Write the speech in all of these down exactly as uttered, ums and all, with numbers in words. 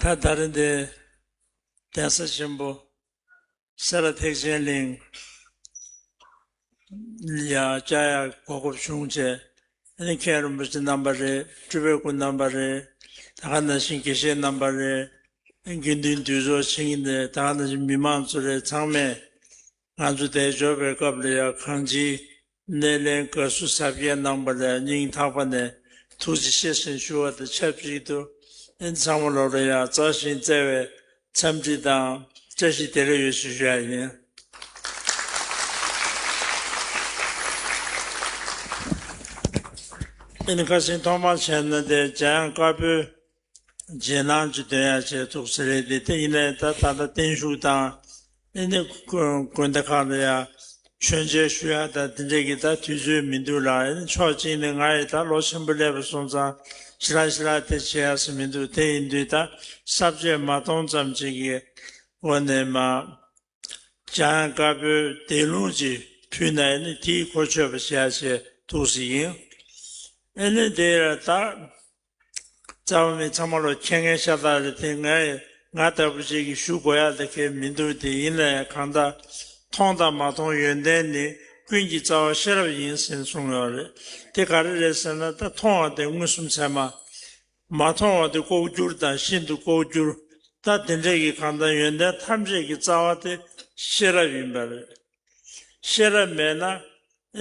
ད་ད་རེས་འདི་གདན་ས་ཆེན་པོ་སེ་ར་ཐེག་ཆེན་གླིང་ལ་ཡང་བཅར་ཡག་གོ་སྐབས་བྱུང་བྱས། ཨ་ནི་མཁན་རིན་པོ་ཆེ་རྣམ་པ་རེད། སྤྲུལ་པའི་སྐུ་རྣམ་པ་རེད། ད་ག་ནང་བཞིན་དགེ་བཤེས་རྣམ་པ་རེད། དགེ་འདུན་འདུས་ཚོགས་ཆེན་གྱི་ནས་ད་ག་ནང་བཞིན་མི་མང་ཚོ་རེད། ཚང་མས་ང་ཚོ་འདིར་འབྱོར་བའི་སྐབས་ལ་ཡང་གང་ཅིའི་སྣེ་ལེན་དགའ་བསུ་གཟབ་རྒྱས་གནང་བ་ལ་སྙིང་ཐག་པ་ནས་ཐུགས་རྗེ་ཆེ་ཞེས་ཞུ་བ་དང་ཆབས་ཅིག་ཏུ། ཨ་ནི་ཚང་མ་ལོ་ལ་ཡང་མཛའ་ཞིང་བརྩེ་བའི་འཚམས་འདྲི་དང་བཀྲ་ཤིས་བདེ་ལེགས་ཡོད་ཞེས་ཞུ་ཡ་ཡིན། ཨ་ནི་ཁ་སང་ཐོག་མར་བྱས་ན་དེ་འཇམ་དབྱངས་དཀར་པོའི་རྗེས་གནང་ཅིག་འདོན་ཡ་བྱས་ཐུགས་སུ་རེད་དེ། དེ་ཡིན་ནའི་ད་ད་ལྟ་བརྟན་བཞུགས་དང་། ཨ་ནི་དགོན་དགོན་སྡེ་ཁག་ལ་ཡང་མཆོད་མཇལ་ཞུ་ཡ་དང་དེ་འདྲས་ཀྱི་ད་དུས་ཚོད་མི་འདུག་ལ། ཨ་ནི་ཕྱོགས་གཅིག་ནས་ང་ཡི་ད་ལོ་ཆེན་པོ་སླེབས་པ་སོང་ཙང་ཞི་ལྷག་ཞི་ལྷག་དེ་བྱེད་ཡ་སུ་མི་འདུག་དེ་ཡིན་དུས་ད་གསར་བརྗེ་མ་གཏོང་ཙམ་ཅིག་གི་སྒོ་ནས་མ། འཇམ་དབྱངས་དཀར་པོའི་བཟླས་ལུང་ཅིག་ཕུལ་ན་ནི་དེའི་གོ་ཆོད་པ་བྱེད་ཡ་ཆེད་ཐུགས་སུ་ཡིན། ཨ་ནི་དེ་ལ་ད་རྩ་བ་མི་ཚང་མ་ལོ་མཁྱེན་མཁན་ཤ་སྟག་རེད་དེ། ང་ང་ལྟ་བུ་ཅིག་གིས་ཞུ་དགོས་ཡ་དེ་གས་མི་འདུག་དེ་ཡིན་ན་ཡང་གང་ལྟར་མཐོང་དང་མ་མཐོང་ཡོན་ཏན་ནི་ཀུན་གྱི་རྩ་བ་ཤེས་རབ་ཡིན་ཟེར་གསུངས་ཡོད་རེད། དེ་ག་རེ་རེད་ཟེར་ན་ད་མཐོང་བ་དེ་མངོན་སུམ་ཚད་མ། མ་མཐོང་བ་དེ་ལྐོག་གྱུར་དང་ཤིན་ཏུ་ལྐོག་གྱུར། ད་དེ་འདྲས་ཀྱི་གང་ལྟར་ཡོན་ཏན་ཐམས་ཅད་ཀྱི་རྩ་བ་དེ་ཤེས་རབ་ཡིན་པ་རེད། ཤེས་རབ་མེད་ན་ཨ་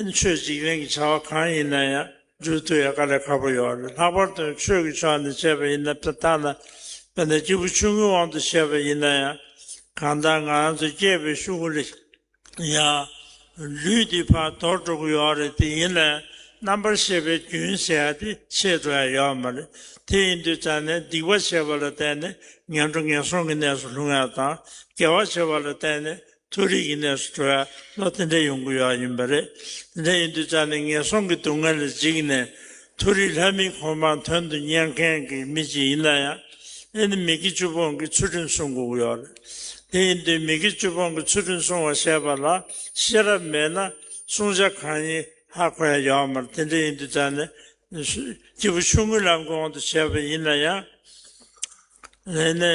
ནི་ཆོས་འཇིག་རྟེན་གྱི་བྱ་བ་གང་ཡིན་ན་ཡང་འགྲུབ་ཐུབ་ཡ་དཀའ་ལས་ཁག་པོ་ཡོད་རེད། ལྷག་པར་དུ་ཆོས་ཀྱི་ཕྱོགས་ནས་བྱས་པ་ཡིན་ན་ད་ལྟ་ན་དཔེར་ན་སྐྱེས་བུ་ཆུང་ངུའི་དབང་དུ་བྱས་པ་ཡིན་ན་ཡང་གང་ལྟར་ང་རང་ཚོ་སྐྱེས་པའི་ཤུལ་ལ། ཡང་ལུས་འདི་ཕར་དོར་འགྲོ་གི་ཡོད་རེད་དེ། ཡིན་ནའི་རྣམ་པར་ཤེས་པའི་རྒྱུན་ཟེར་ཡ་དེ་ཆད་འགྲོ་ཡ་ཡོད་མ་རེད། དེ་ཡིན་དུས་ཙང་ནས་སྡིག་པ་བྱས་པ་ལ་བརྟེན་ནས་ངན་འགྲོ་ངན་སོང་གི་གནས་སུ་ལྷུང་ཡ་དང་། དགེ་བ་བྱས་པ་ལ་བརྟེན་ནས་མཐོ་རིས་ཀྱི་གནས་སུ་འགྲོ་ཡ་ལོ་དེ་འདྲ་ཡོང་གི་ཡོད་ཡིན་པ་རེད། དེ་འདྲ་ཡིན་དུས་ཙང་ནས་ངན་སོང་གི་སྡུག་བསྔལ་ལ་འཇིགས་ནས། མཐོ་རིས་ལྷ་མིའི་གོ་འཕང་དོན་དུ་གཉེར་མཁན་གྱི་མི་ཅིག་ཡིན་ན་ཡང་། ཨེ་ནི་མི་དགེ་བཅུ་སྤོང་གི་ཚུལ་ཁྲིམས་སྲུང་དགོས་ཀྱི་ཡོད་རེད། དེ་ཡིན་དུས་མི་དགེ་བཅུ་སྤོང་གི་ཚུལ་ཁྲིམས་སྲུང་བ་ཞེས་པ་ལ་ཤེས་རབ་མེད་ན་བསྲུང་བྱ་གང་ཡིན་ཧ་གོ་ཡ་ཡོད་མ་རེད། དེ་འདྲ་ཡིན་དུས་ཙང་ནས་སྐྱེས་བུ་ཆུང་ངུའི་ལམ་གྱི་དབང་དུ་བྱས་པ་ཡིན་ན་ཡང་། ཨེ་ནི་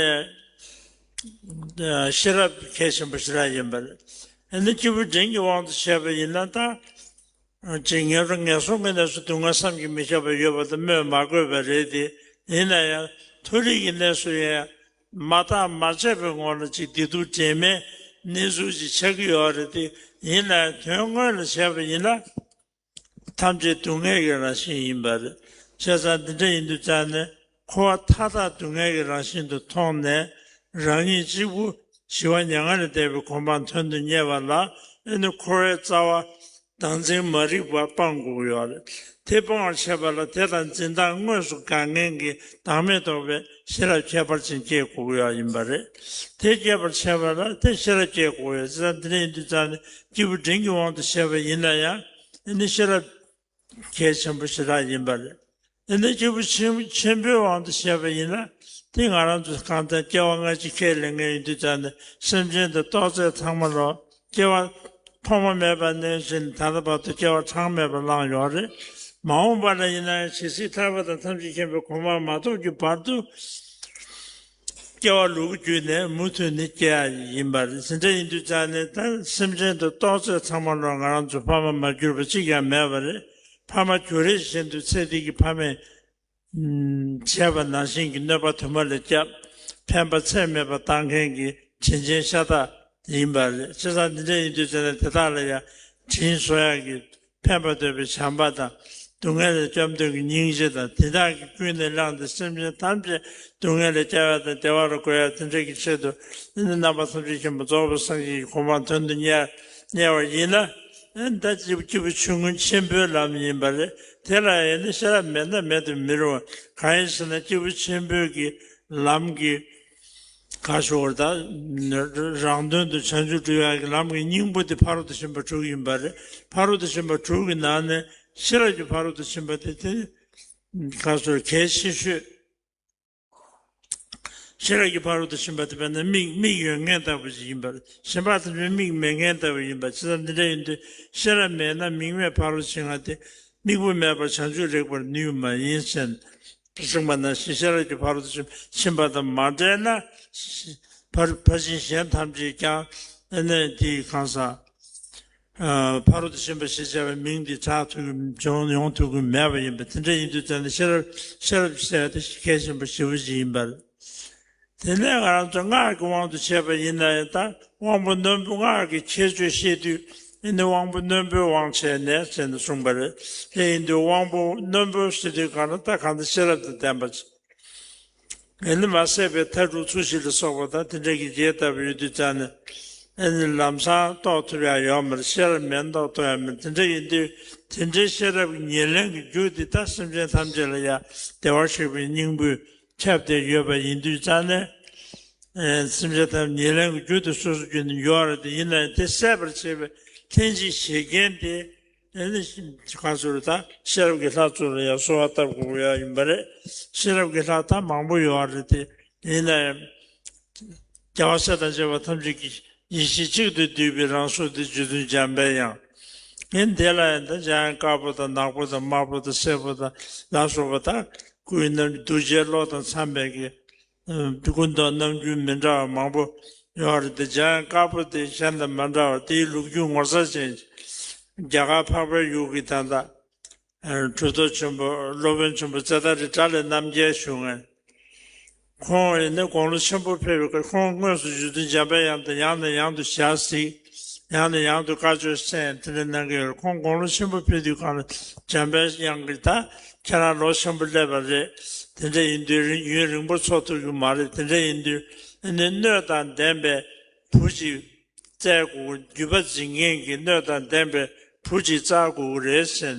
ཤེས་རབ་གལ་ཆེན་པོ་ཞེ་དྲག་ཡིན་པ་རེད། ཨེ་ནི་སྐྱེས་བུ་འབྲིང་གི་དབང་དུ་བྱས་པ་ཡིན་ན་ད། ཅིག་ངན་འགྲོ་ངན་སོང་གི་གནས་སུ་སྡུག་བསྔལ་བསམ་གྱིས་མི་ཁྱབ་པ་ཡོད་པ་དེ་སྨོས་མ་དགོས་པ་རེད་དེ། ཡིན་ན་ཡང་མཐོ་རིས་ཀྱི་གནས་སུ་ཡང་མ་བརྟགས་མ་དཔྱད་པའི་ངོ་ལ་ཅིག་བདེ་སྡུག་འདྲེས་མའི་གནས་ཚུལ་ཅིག་ཆགས་ཀྱི་ཡོད་རེད་དེ། ཡིན་ན་ཡང་དོན་དངོས་ལ་བྱས་པ་ཡིན་ན་ཐམས་ཅད་སྡུག་བསྔལ་གྱི་རང་བཞིན་ཡིན་པ་རེད། བྱས་ཙང་འདི་འདྲ་ཡིན་དུས་ཙང་ནས་འཁོར་བ་མཐའ་དག་སྡུག་བསྔལ་གྱི་རང་བཞིན་དུ་མཐོང་ནས་རང་ཉིད་གཅིག་པུ་ཞི་བ་མྱ་ངན་ལས་འདས་པའི་གོ་འཕང་དོན་དུ་གཉེར་བ་ལ་ཨེ་ནི་འཁོར་བའི་རྩ་བ་བདག་འཛིན་མ་རིག་པ་སྤང་དགོས་ཀྱི་ཡོད་རེད། དེ་སྤང་བར་བྱེད་པ་ལ་དེ་དང་འཛིན་སྟངས་དངོས་སུ་དགག་མཁན་གྱི་བདག་མེད་རྟོགས་པའི་ཤེས་རབ་ཁྱད་པར་ཅན་སྐྱེ་དགོས་ཀྱི་ཡོད་ཡིན་པ་རེད། དེ་སྐྱེ་བར་བྱེད་པ་ལ་དེ་ཤེས་རབ་སྐྱེ་དགོས་ཡོད། བྱས་ཙང་འདི་འདྲ་ཡིན་དུས་ཙང་ནས་སྐྱེས་བུ་འབྲིང་གི་དབང་དུ་བྱས་པ་ཡིན་ན་ཡང་ཨེ་ནི་ཤེས་རབ་གལ་ཆེན་པོ་ཞེ་དྲག་ཡིན་པ་རེད། དེ་ནས་སྐྱེས་བུ་ཆེན་ཆེན་པོའི་དབང་དུ་བྱས་པ་ཡིན་ན། དེ་ང་རང་ཚོ་གང་ལྟར་སྐྱེ་བ་སྔ་ཕྱི་ཁས་ལེན་མཁན་ཡིན་དུས་ཙང་ནས་སེམས་ཅན་དང་ཏོག་ཙམ་ཚང་མ་ལོ་སྐྱེ་བ་ཐོག་མ་མེད་པ་ནས་བཞིན་ད་ལྟ་བར་དུ་སྐྱེ་བ་གྲངས་མེད་པ་བླངས་ཡོད་རེད། མ་འོངས་པ་ལ་ཡིན་ན་ཡང་ཇི་སྲིད་ཐར་པ་དང་ཐམས་ཅད་མཁྱེན་པའི་གོ་འཕང་མ་ཐོབ་ཀྱི་བར་དུ། སྐྱེ་བ་ལུས་པོ་བརྒྱུད་ནས་མུ་མཐུད་ནས་སྐྱེ་ཡ་ཡིན་པ་རེད། དེ་འདྲ་ཡིན་དུས་ཙང་ནས་ད་སེམས་ཅན་དུ་གཏོགས་ཚད་ཚང་མ་ལ་ང་རང་ཚོ་ཕ་མ་མ་གྱུར་པ་གཅིག་ཀྱང་མེད་པ་རེད། ཕ་མ་གྱུར་རེས་བཞིན་དུ་ཚེ་འདི་གི་ཕ་མས་བྱས་པ་ནང་བཞིན་གྱི་གནོད་པ་དུ་མ་ལ་བསྐྱབས། ཕན་པ་ཚད་མེད་པ་བཏང་མཁན་གྱི་དྲིན་ཆེན་ཤ་སྟག་ཡིན་པ་རེད། བྱས་ཙང་འདི་འདྲ་ཡིན་དུས་ཙང་ནས་དེ་དག་ལ་ཡང་དྲིན་གཟོ་ཡག་གི་ཕན་པ་འདོད་པའི་བྱམས་པ་དང་། སྡུག་བསྔལ་ལས་སྐྱོབ་འདོད་ཀྱི་སྙིང་རྗེ་དང་། དེ་དག་གིས་ཀུན་ནས་བསླངས་ཏེ་སེམས་ཅན་ཐམས་ཅད་སྡུག་བསྔལ་ལས་སྐྱོབ་ཡ་དང་བདེ་བ་རུ་འགོད་ཡ་དེ་འདྲ་གི་ཆེད་དུ། ཨེ་ནི་རྣམ་པ་ཐམས་ཅད་མཁྱེན་པ་རྫོགས་པའི་སངས་རྒྱས་ཀྱི་གོ་འཕང་དོན་དུ་གཉེར་གཉེར་བ་ཡིན་ན། ཨེ་ནི་ད་སྐྱེས་བུ་ཆུང་ངུ་ཆེན་པོའི་ལམ་ཡིན་པ་རེད། དེ་ལ་ཨེ་ནི་ཤེས་རབ་མེད་ན་མེད་དུ་མི་རུང་བ། གང་ཡིན་ཟེར་ན་སྐྱེས་བུ་ཆེན་པོའི་གི་ལམ་གྱི་ག་ཞོར་ད། རང་དོན་དུ་བྱང་ཆུབ་སྒྲུབ་ཡག་གི་ལམ་གྱི་སྙིང་པོ་དེ་ཕ་རོལ་ཏུ་ཕྱིན་པ་དྲུག་ཡིན་པ་རེད། ཕ་རོལ་ཏུ་ཕྱིན་པ་དྲུག་གི་ནང་ནས་ཤེས་རབ་ཀྱི་ཕ་རོལ་ཏུ་ཕྱིན་པ་དེ་དེ་ག་ཞོར་གལ་ཆེ་ཤོས། ཤེས་རབ་ཀྱི་ཕ་རོལ་ཏུ་ཕྱིན་པ་དེ་དཔེར་ན་མིག་མིག་ཡོད་མཁན་ལྟ་བུ་ཞིག་ཡིན་པ་རེད། གཞན་པ་ཐམས་ཅད་མིག་མེད་མཁན་ལྟ་བུ་ཡིན་པ། བྱས་ཙང་འདི་འདྲ་ཡིན་དུས་ཤེས་རབ་མེད་ན་མིག་མེད་ཕ་རོལ་ཕྱིན་པ་དེ་མིག་དཔེ་མེད་པར་བྱང་ཆུབ་རེག་པར་ནུས་མ་ཡིན་ཟེར། གསུངས་པ་ནང་བཞིན་ཤེས་རབ་ཀྱི་ཕ་རོལ་ཏུ་ཕྱིན་པ་དང་མ་བྲལ་ན། ཕར་ཕར་ཕྱིན་གཞན་ཐམས་ཅད་ཀྱང་ཨ་ནི་དེའི་གང་ཟག་ཕ་རོལ་ཏུ་ཕྱིན་པ་ཞེས་བྱ་བའི་མིང་འདི་གྲགས་ཐུབ་ཀྱི་བྱུང་ཡོང་ཐུབ་ཀྱི་མེད་པ་ཡིན་པས། དེ་འདྲ་ཡིན་དུས་ཙམ་ནས་ཤེས་རབ་ཤེས་རབ་ཟེར་ཡ་དེ་གལ་ཆེན་པོ་ཞེ་པོ་ཅིག་ཡིན་པར། དེ་ནས་ང་རང་ཚོ་སྔགས་ཀྱི་དབང་དུ་བྱས་པ་ཡིན་ན་ཡང་། ད་དབང་པོ་རྣོན་པོ་སྔགས་ཀྱི་ཁྱད་ཆོས་བཤད་དུས་ཨེ་ནི་དབང་པོ་རྣོན་པོའི་དབང་བྱས་ནས་ཟེར་ནས་གསུངས་པ་རེད། དེ་ཡིན་དུས་དབང་པོ་རྣོན་པོ་ཟེར་དུས་གང་ལ་ད་གང་ལྟར་ཤེས་རབ་དང་ལྡན་པ་ཅིག་ཨེ་ནི་མ་ཟད་པའི་མཐའ་དྲུག་ཚུལ་བཞི་ལ་སོགས་པ་དང་དེ་འདྲ་གི་རྒྱས་བཏབ་པ་ཡོད་དུས་ཙང་ནས་ཨེ་ནི་ལམ་སང་རྟོགས་ཐུབ་ཡ་ཡོད་མ་རེད། ཤེས་རབ་མེད་ན་རྟོགས་ཐུབ་ཡ་མེད། དེ་འདྲ་ཡིན་དུས་དེ་འདྲའི་ཤེས་རབ་ཀྱི་ཉེར་ལེན་གྱི་རྒྱུ་དེ་ད་སེམས་ཅན་ཐམས་ཅད་ལ་ཡ་བདེ་བར་གཤེགས་པའི་སྙིང་པོས་ཁྱབ་བསྡད་ཡོད་པ་ཡིན་དུས་ཙང་ནས། ཨེ་སེམས་ཅན་ཐམས་ཉེར་ལེན་གྱི་རྒྱུ་དེ་སོ་སོ་རྒྱུད་ནས་ཡོད་རེད་དེ། ཡིན་ན་ཡང་དེ་སད་པར་བྱེད་པའི་ལྷན་ཅིག་བྱེད་མཁན་དེ་ཨེ་ནི་གང་ཟེར་ད་ཤེས་རབ་ཀྱི་ལྷ་ཚོ་ལ་ཡང་གསོལ་བ་བཏབ་དགོས་ཡ་ཡིན་པ་རེད། ཤེས་རབ་ཀྱི་ལྷ་ད་མང་པོ་ཡོད་རེད་དེ། ཡིན་ན་ཡང་རྒྱལ་བ་སྲས་དང་བཅས་པ་ཐམས་ཅད་ཀྱི་ཡེ་ཤེས་གཅིག་ཏུ་བསྡུས་པའི་རང་གཟུགས་དེ་རྗེ་བཙུན་འཇམ་པའི་དབྱངས། ཨེ་ནི་དེ་ལ་ཡང་ད་འཇམ་དབྱངས་དཀར་པོ་དང་ནག་པོ་དང་དམར་པོ་དང་སེར་པོ་དང་ལ་སོགས་པ་དང་སྐུའི་རྣམ་འདུ་བྱེད་བློ་དང་འཚམས་པའི་གི་ཨ་ཀུན་ཏུ་རྣམ་འགྱུར་མི་འདྲ་བ་མང་པོ་ཡོད་རེད་དེ། འཇམ་དབྱངས་དཀར་པོ་དེ་གཞན་དང་མ་འདྲ་བར་དེའི་ལོ་རྒྱུས་ངོ་མཚར་ཅན་ཞིག་རྒྱ་གར་འཕགས་པའི་ཡུལ་གྱི་ད་ལྟ་ཨ་གྲུབ་ཐོབ་ཆེན་པོ་སློབ་དཔོན་ཆེན་པོ་ཙེ་ཏ་རི་ཏྲ་ལའི་རྣམ་རྒྱལ་ཞུ་མཁན། ཁོང་ཡིན་ན་དགུང་ལོ་ཆེན་པོ་ཕེབས་པའི་སྐབས་ཁོང་དངོས་སུ་རྗེ་བཙུན་འཇམ་པའི་དབྱངས་དང་ཡང་ནས་ཡང་དུ་ཞལ་གཟིགས། ཡང་ནས་ཡང་དུ་བཀའ་ཆོས་གསན། དེ་འདྲ་གནང་གི་ཡོད་རེད། ཁོང་དགུང་ལོ་ཆེན་པོ་ཕེབས་དུས་གང་ལ་འཇམ་པའི་དབྱངས་ཀྱིས་ད་ཁྱེད་རང་ལོ་ཆེན་པོ་སླེབས་པ་རེད། དེ་འདྲ་ཡིན་དུས་རིང་ཡུན་རིང་པོ་འཚོ་ཐུབ་ཀྱི་མ་རེད། དེ་འདྲ་ཡིན་དུས་ཨ་ནི་སྣོད་དང་ལྡན་པའི་བུ་ཅིག་བཙལ་དགོས། བརྒྱུད་པ་འཛིན་མཁན་གྱི་སྣོད་དང་ལྡན་པའི་བུ་ཅིག་བཙལ་དགོས་ཀྱི་རེད་ཟེར་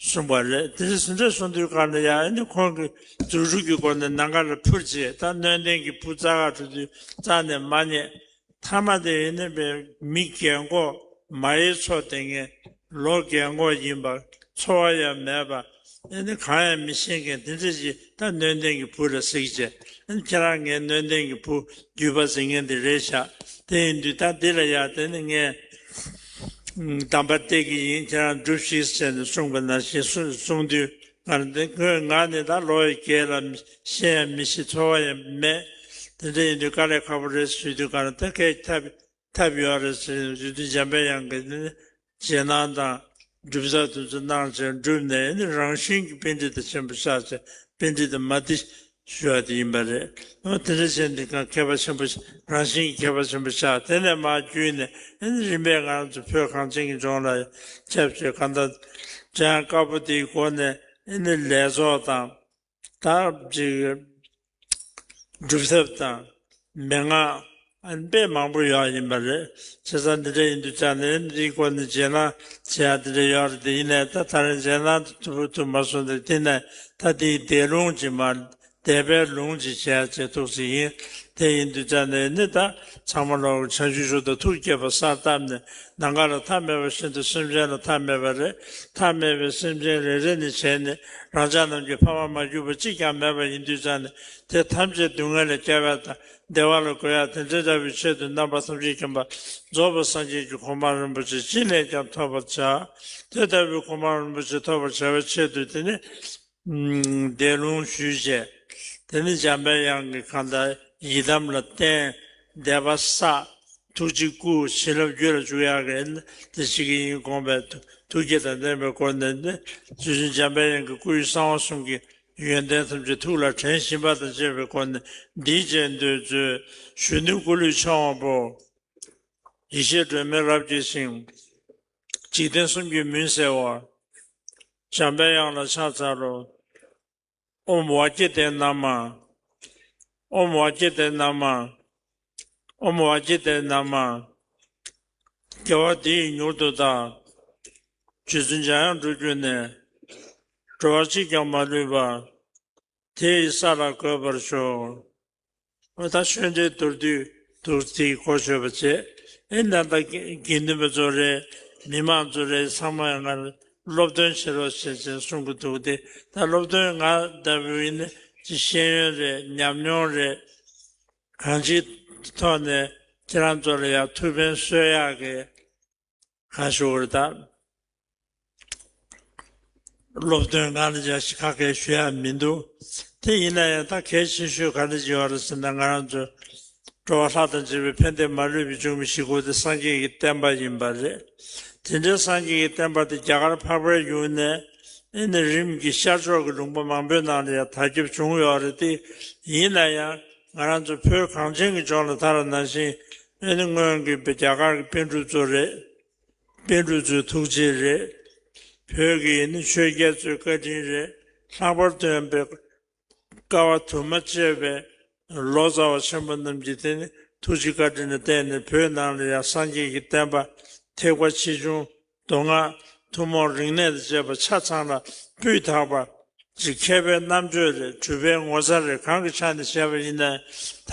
གསུངས་པ་རེད། དེ་འདྲ་ཟེར་འདྲ་གསུངས་དུས་གང་ལ་ཡང་ཨ་ནི་ཁོང་གིས་རྫུ་འཕྲུལ་གྱི་སྒོ་ནས་ནམ་མཁའ་ལ་འཕུར་བྱས། ད་སྣོད་ལྡན་གྱི་བུ་བཙལ་ག་འགྲོ་དུས་རྩ་ནས་མ་རྙེད། མཐའ་མ་དེ་ཡིན་ན་བའི་མི་རྒན་གོག་མ་ཡི་མཚོ་དེ་ངས་ལོ་རྒན་གོག་ཡིན་པ་ཚོར་བ་ཡང་མེད་པ། ཨེ་ནི་གང་ཡང་མི་ཤེས་མཁན་དེ་འདྲ་ཞིག་ད་སྣོད་ལྡན་གྱི་བུ་ལ་གཟིགས་བྱས། ཨེ་ནི་ཁྱེད་རང་ངའི་སྣོད་ལྡན་གྱི་བུ་བརྒྱུད་པ་འཛིན་མཁན་དེ་རེད་ཤག་དེ་ཡིན་དུས་ད་འདི་ལ་ཡ་དེ་ནི་ངས་གདམས་པ་སྟེར་གྱི་ཡིན། ཁྱེད་རང་སྒྲུབས་ཤིག་ཟེར་ནས་གསུངས་པ་ནང་བཞིན་གསུངས་དུས། ང་འདི་ཁོས་ང་ནི་ད་ལོ་ཡི་རྒས་ལ་བཤད་ཡང་མི་ཤེས། ཚོར་བ་ཡང་མེད། དེ་འདྲ་ཡིན་དུས་དཀའ་ལས་ཁག་པོ་རེད་ཞུས་དུས་ག་རེ་ད་སྐད་ཐབས་ཐབས་ཡོད་རེད་ཟེར། རྗེ་བཙུན་འཇམ་པའི་དབྱངས་ཀྱིས་ནི་རྗེས་གནང་དང་སྒྲུབ་རྩལ་དེ་ཚོ་གནང་བྱས་བསྒྲུབས་ནས་ནི་རང་བཞིན་གྱིས་པཎྜི་ཏ་ཆེན་པོ་ཆགས་བྱས། པཎྜི་ཏ་མ་ཏི་ཞུ་བ་དེ་ཡིན་པ་རེད། འོ་དེ་འདྲ་བྱས་འདི་ག་མཁས་པ་ཆེན་པོ་རང་བཞིན་གྱིས་མཁས་པ་ཆེན་པོ་ཆགས། དེ་ནས་མར་བརྒྱུད་ནས་ཨེ་ནི་རིམ་པས་ང་རང་ཚོ་བོད་གངས་ཅན་གྱི་ལྗོངས་ལ་ཁྱབ་བྱས། གང་ལྟར་འཇམ་དབྱངས་དཀར་པོ་དེའི་སྒོ་ནས་ཨེ་ནི་ལས་ཚོགས་དང་། ད་ཅིག་སྒྲུབ་ཐབས་དང་མན་ངག་ཨ་ནི་དཔེ་མང་པོ་ཡོད་ཡིན་པ་རེད། བྱས་ཙང་འདི་འདྲ་ཡིན་དུས་ཙང་ནས་འདིའི་སྐོར་ནས་རྗེས་གནང་བྱེད་ཡ་འདི་འདྲ་ཡོད་རེད་དེ། ཡིན་ནའི་ད་ད་རེས་རྗེས་གནང་དུ་ཐུབ་ཐུབ་མ་སོང་སྟེ། དེ་ནས་ད་འདིའི་འདས་ལུང་ཅིག་མ། འདས་པའི་ལུང་ཅིག་བྱས་བྱས་ཐུགས་སྲས་ཡིན། དེ་ཡིན་དུས་ཙང་ནས་ནི་ད་ཚང་མ་ལོག་བྱང་ཆུབ་མཆོག་ཏུ་ཐུགས་བསྐྱེད་པ་གསར་བཏབ་ནས། ནམ་མཁའ་ལ་མཐའ་མེད་པ་བཞིན་དུ་སེམས་ཅན་ལ་མཐའ་མེད་པ་རེད། མཐའ་མེད་པའི་སེམས་ཅན་རེ་རེ་ནས་བྱས་ནས་རང་ཅག་རྣམས་ཀྱི་ཕ་མ་མ་གྱུར་པ་གཅིག་ཀྱང་མེད་པ་ཡིན་དུས་ཙང་ནས། དེ་ཐམས་ཅད་སྡུག་བསྔལ་ལས་སྐྱོབ་ཡ་དང་བདེ་བ་ལ་འགོད་ཡ་དེ་འདྲ་ལྟ་བུའི་ཆེད་དུ་རྣམ་པ་ཐམས་ཅད་མཁྱེན་པ་རྫོགས་པའི་སངས་རྒྱས་ཀྱི་གོ་འཕང་རིན་པོ་ཆེ་ཅི་ནས་ཀྱང་ཐོབ་པར་བྱ། དེ་ལྟ་བུའི་གོ་འཕང་རིན་པོ་ཆེ་ཐོབ་པར་བྱ་བའི་ཆེད་དུ་དེ་ནི། འདས་ལུང་ཞུས་བྱས། དེ་ནི་འཇམ་པའི་དབྱངས་ཀྱི་གང་ལྟར་ཡི་དམ་ལ་བརྟེན། བཟླས་པ་བསགས། ཐུགས་རྗེ་བསྐུལ། བྱིན་རླབས་རྒྱུད་ལ་འཇུག་ཡག་གི་དེ་ཞིག་གི་ཡིན་དགོངས་པའི་ཐུགས་བསྐྱེད་དང་ལྡན་པའི་སྒོ་ནས་ནི། རྗེ་བཙུན་འཇམ་པའི་དབྱངས་ཀྱི་སྐུའི་གསང་བ་གསུམ་གྱི་ཡོན་ཏན་ཐམས་ཅད་ཐུགས་ལ་དྲན་བཞིན་པ་དང་བཅས་པའི་སྒོ་ནས་འདིའི་རྗེས་ཟློས་མཛོད། གཞོན་ནུའི་སྐུ་ལུས་འཆང་བ་པོ། ཡེ་ཤེས་སྒྲོན་མེ་རབ་རྒྱས་ཤིང་། འཇིག་རྟེན་གསུམ་གྱི་མུན་སེལ་བ། འཇམ་པའི་དབྱངས་ལ་ཕྱག་འཚལ་ལོ། ཨོཾ་ཝཱ་ཀྱི་ཏའི་ན་མ། ཨོཾ་ཝཱ་ཀྱི་ཏའི་ན་མ། ཨོཾ་ཝཱ་ཀྱི་ཏའི་ན་མ། དགེ་བ་འདི་ཡིས་མྱུར་དུ་བདག་རྗེ་བཙུན་འཇམ་དབྱངས་སྤྲུལ་གྱུར་ནས། འགྲོ་བ་གཅིག་ཀྱང་མ་ལུས་པ། དེ་ཡི་ས་ལ་འགོད་པར་ཤོག་འོ་ད་ཆོས་འབྲེལ་མདོར་བསྡུས་འདུག་དེའི་གོ་ཆོད་པ་བྱས། ཨེ་ད་ལྟ་དགེ་དགེ་འདུན་པ་ཚོ་རེད། མི་མང་ཚོ་རེད། ཚང་མ་ཡང་ང་སློབ་སྟོན་བྱེད་རོགས་བྱེད་ཅེས་གསུང་གི་འདུག་སྟེ། ད་སློབ་སྟོན་ང་ལྟ་བུ་ཡིན་ན་ཅི་ཤེས་ཡོན་རེད། ཉམས་མྱོང་རེད། གང་ཅིའི་ཐོག་ནས་ཁྱེད་རང་ཚོ་ལ་ཡང་ཐུགས་ཕན་གསོས་ཡག་གི་གང་ཞུ་བར་གདའ། སློབ་སྟོན་སྒང་ལ་ཡང་ཞིག་ཁ་སྐད་ཞུ་ཡ་མི་འདུག་དེ་ཡིན་ན་ཡང་ད་གལ་ཆེ་ཤོས་ག་རེ་ཡོད་རེད་ཟེར་ན། ང་རང་ཚོ་འགྲོ་བ་ལྷ་དང་བཅས་པའི་ཕན་བདེ་མ་ལུས་པའི་འབྱུང་བའི་གཞིས་འགོ་དེ་སངས་རྒྱས་ཀྱི་བསྟན་པ་ཡིན་པ་རེད། དེ་འདྲའི་སངས་རྒྱས་ཀྱི་བསྟན་པ་དེ་རྒྱ་གར་འཕགས་པའི་ཡུལ་ནས་ཨེ་ནི་རིམ་གྱིས་ཤར་ཕྱོགས་ཀྱི་ལུང་པ་མང་པོའི་ནང་ལ་ཡང་དར་ཁྱབ་བྱུང་ཡོད་རེད་དེ། ཡིན་ན་ཡང་ང་རང་ཚོ་བོད་གངས་ཅན་གྱི་ལྗོངས་ལ་དར་བ་ནང་བཞིན་ཨེ་ནི་སྔོན་གྱི་རྒྱ་གར་གྱི་པཎ་གྲུབ་ཚོ་རེད། པཎ་གྲུབ་ཚོའི་ཐུགས་རྗེ་རེད། བོད་ཀྱི་ཨེ་ནི་ཆོས་རྒྱལ་ཚོའི་བཀའ་དྲིན་རེད། ལྷག་པར་དུ་ཡང་དཔལ་དཀའ་བ་དུ་མ་སྤྱད་པའི་ལོ་ཙཱ་བ་ཆེན་པོ་རྣམས་ཀྱི་དེ་ནི་ཐུགས་རྗེ་བཀའ་དྲིན་ལ་བརྟེན་ནས་བོད་ནང་ལ་ཡང་སངས་རྒྱས་ཀྱི་བསྟན་པ་ཐེག་པ་ཆེ་ཆུང་མདོ་སྔགས་ཐུན་མོང་རིག་གནས་དང་བཅས་པ་ཆ་ཚང་ལ་སྤུས་དག་པ་ཅིག་མཁས་པའི་རྣམ་དཔྱོད་རེད། གྲུབ་པའི་ངོ་མཚར་རེད། གང་གི་ཆ་ནས་བཤད་པ་ཡིན་ན།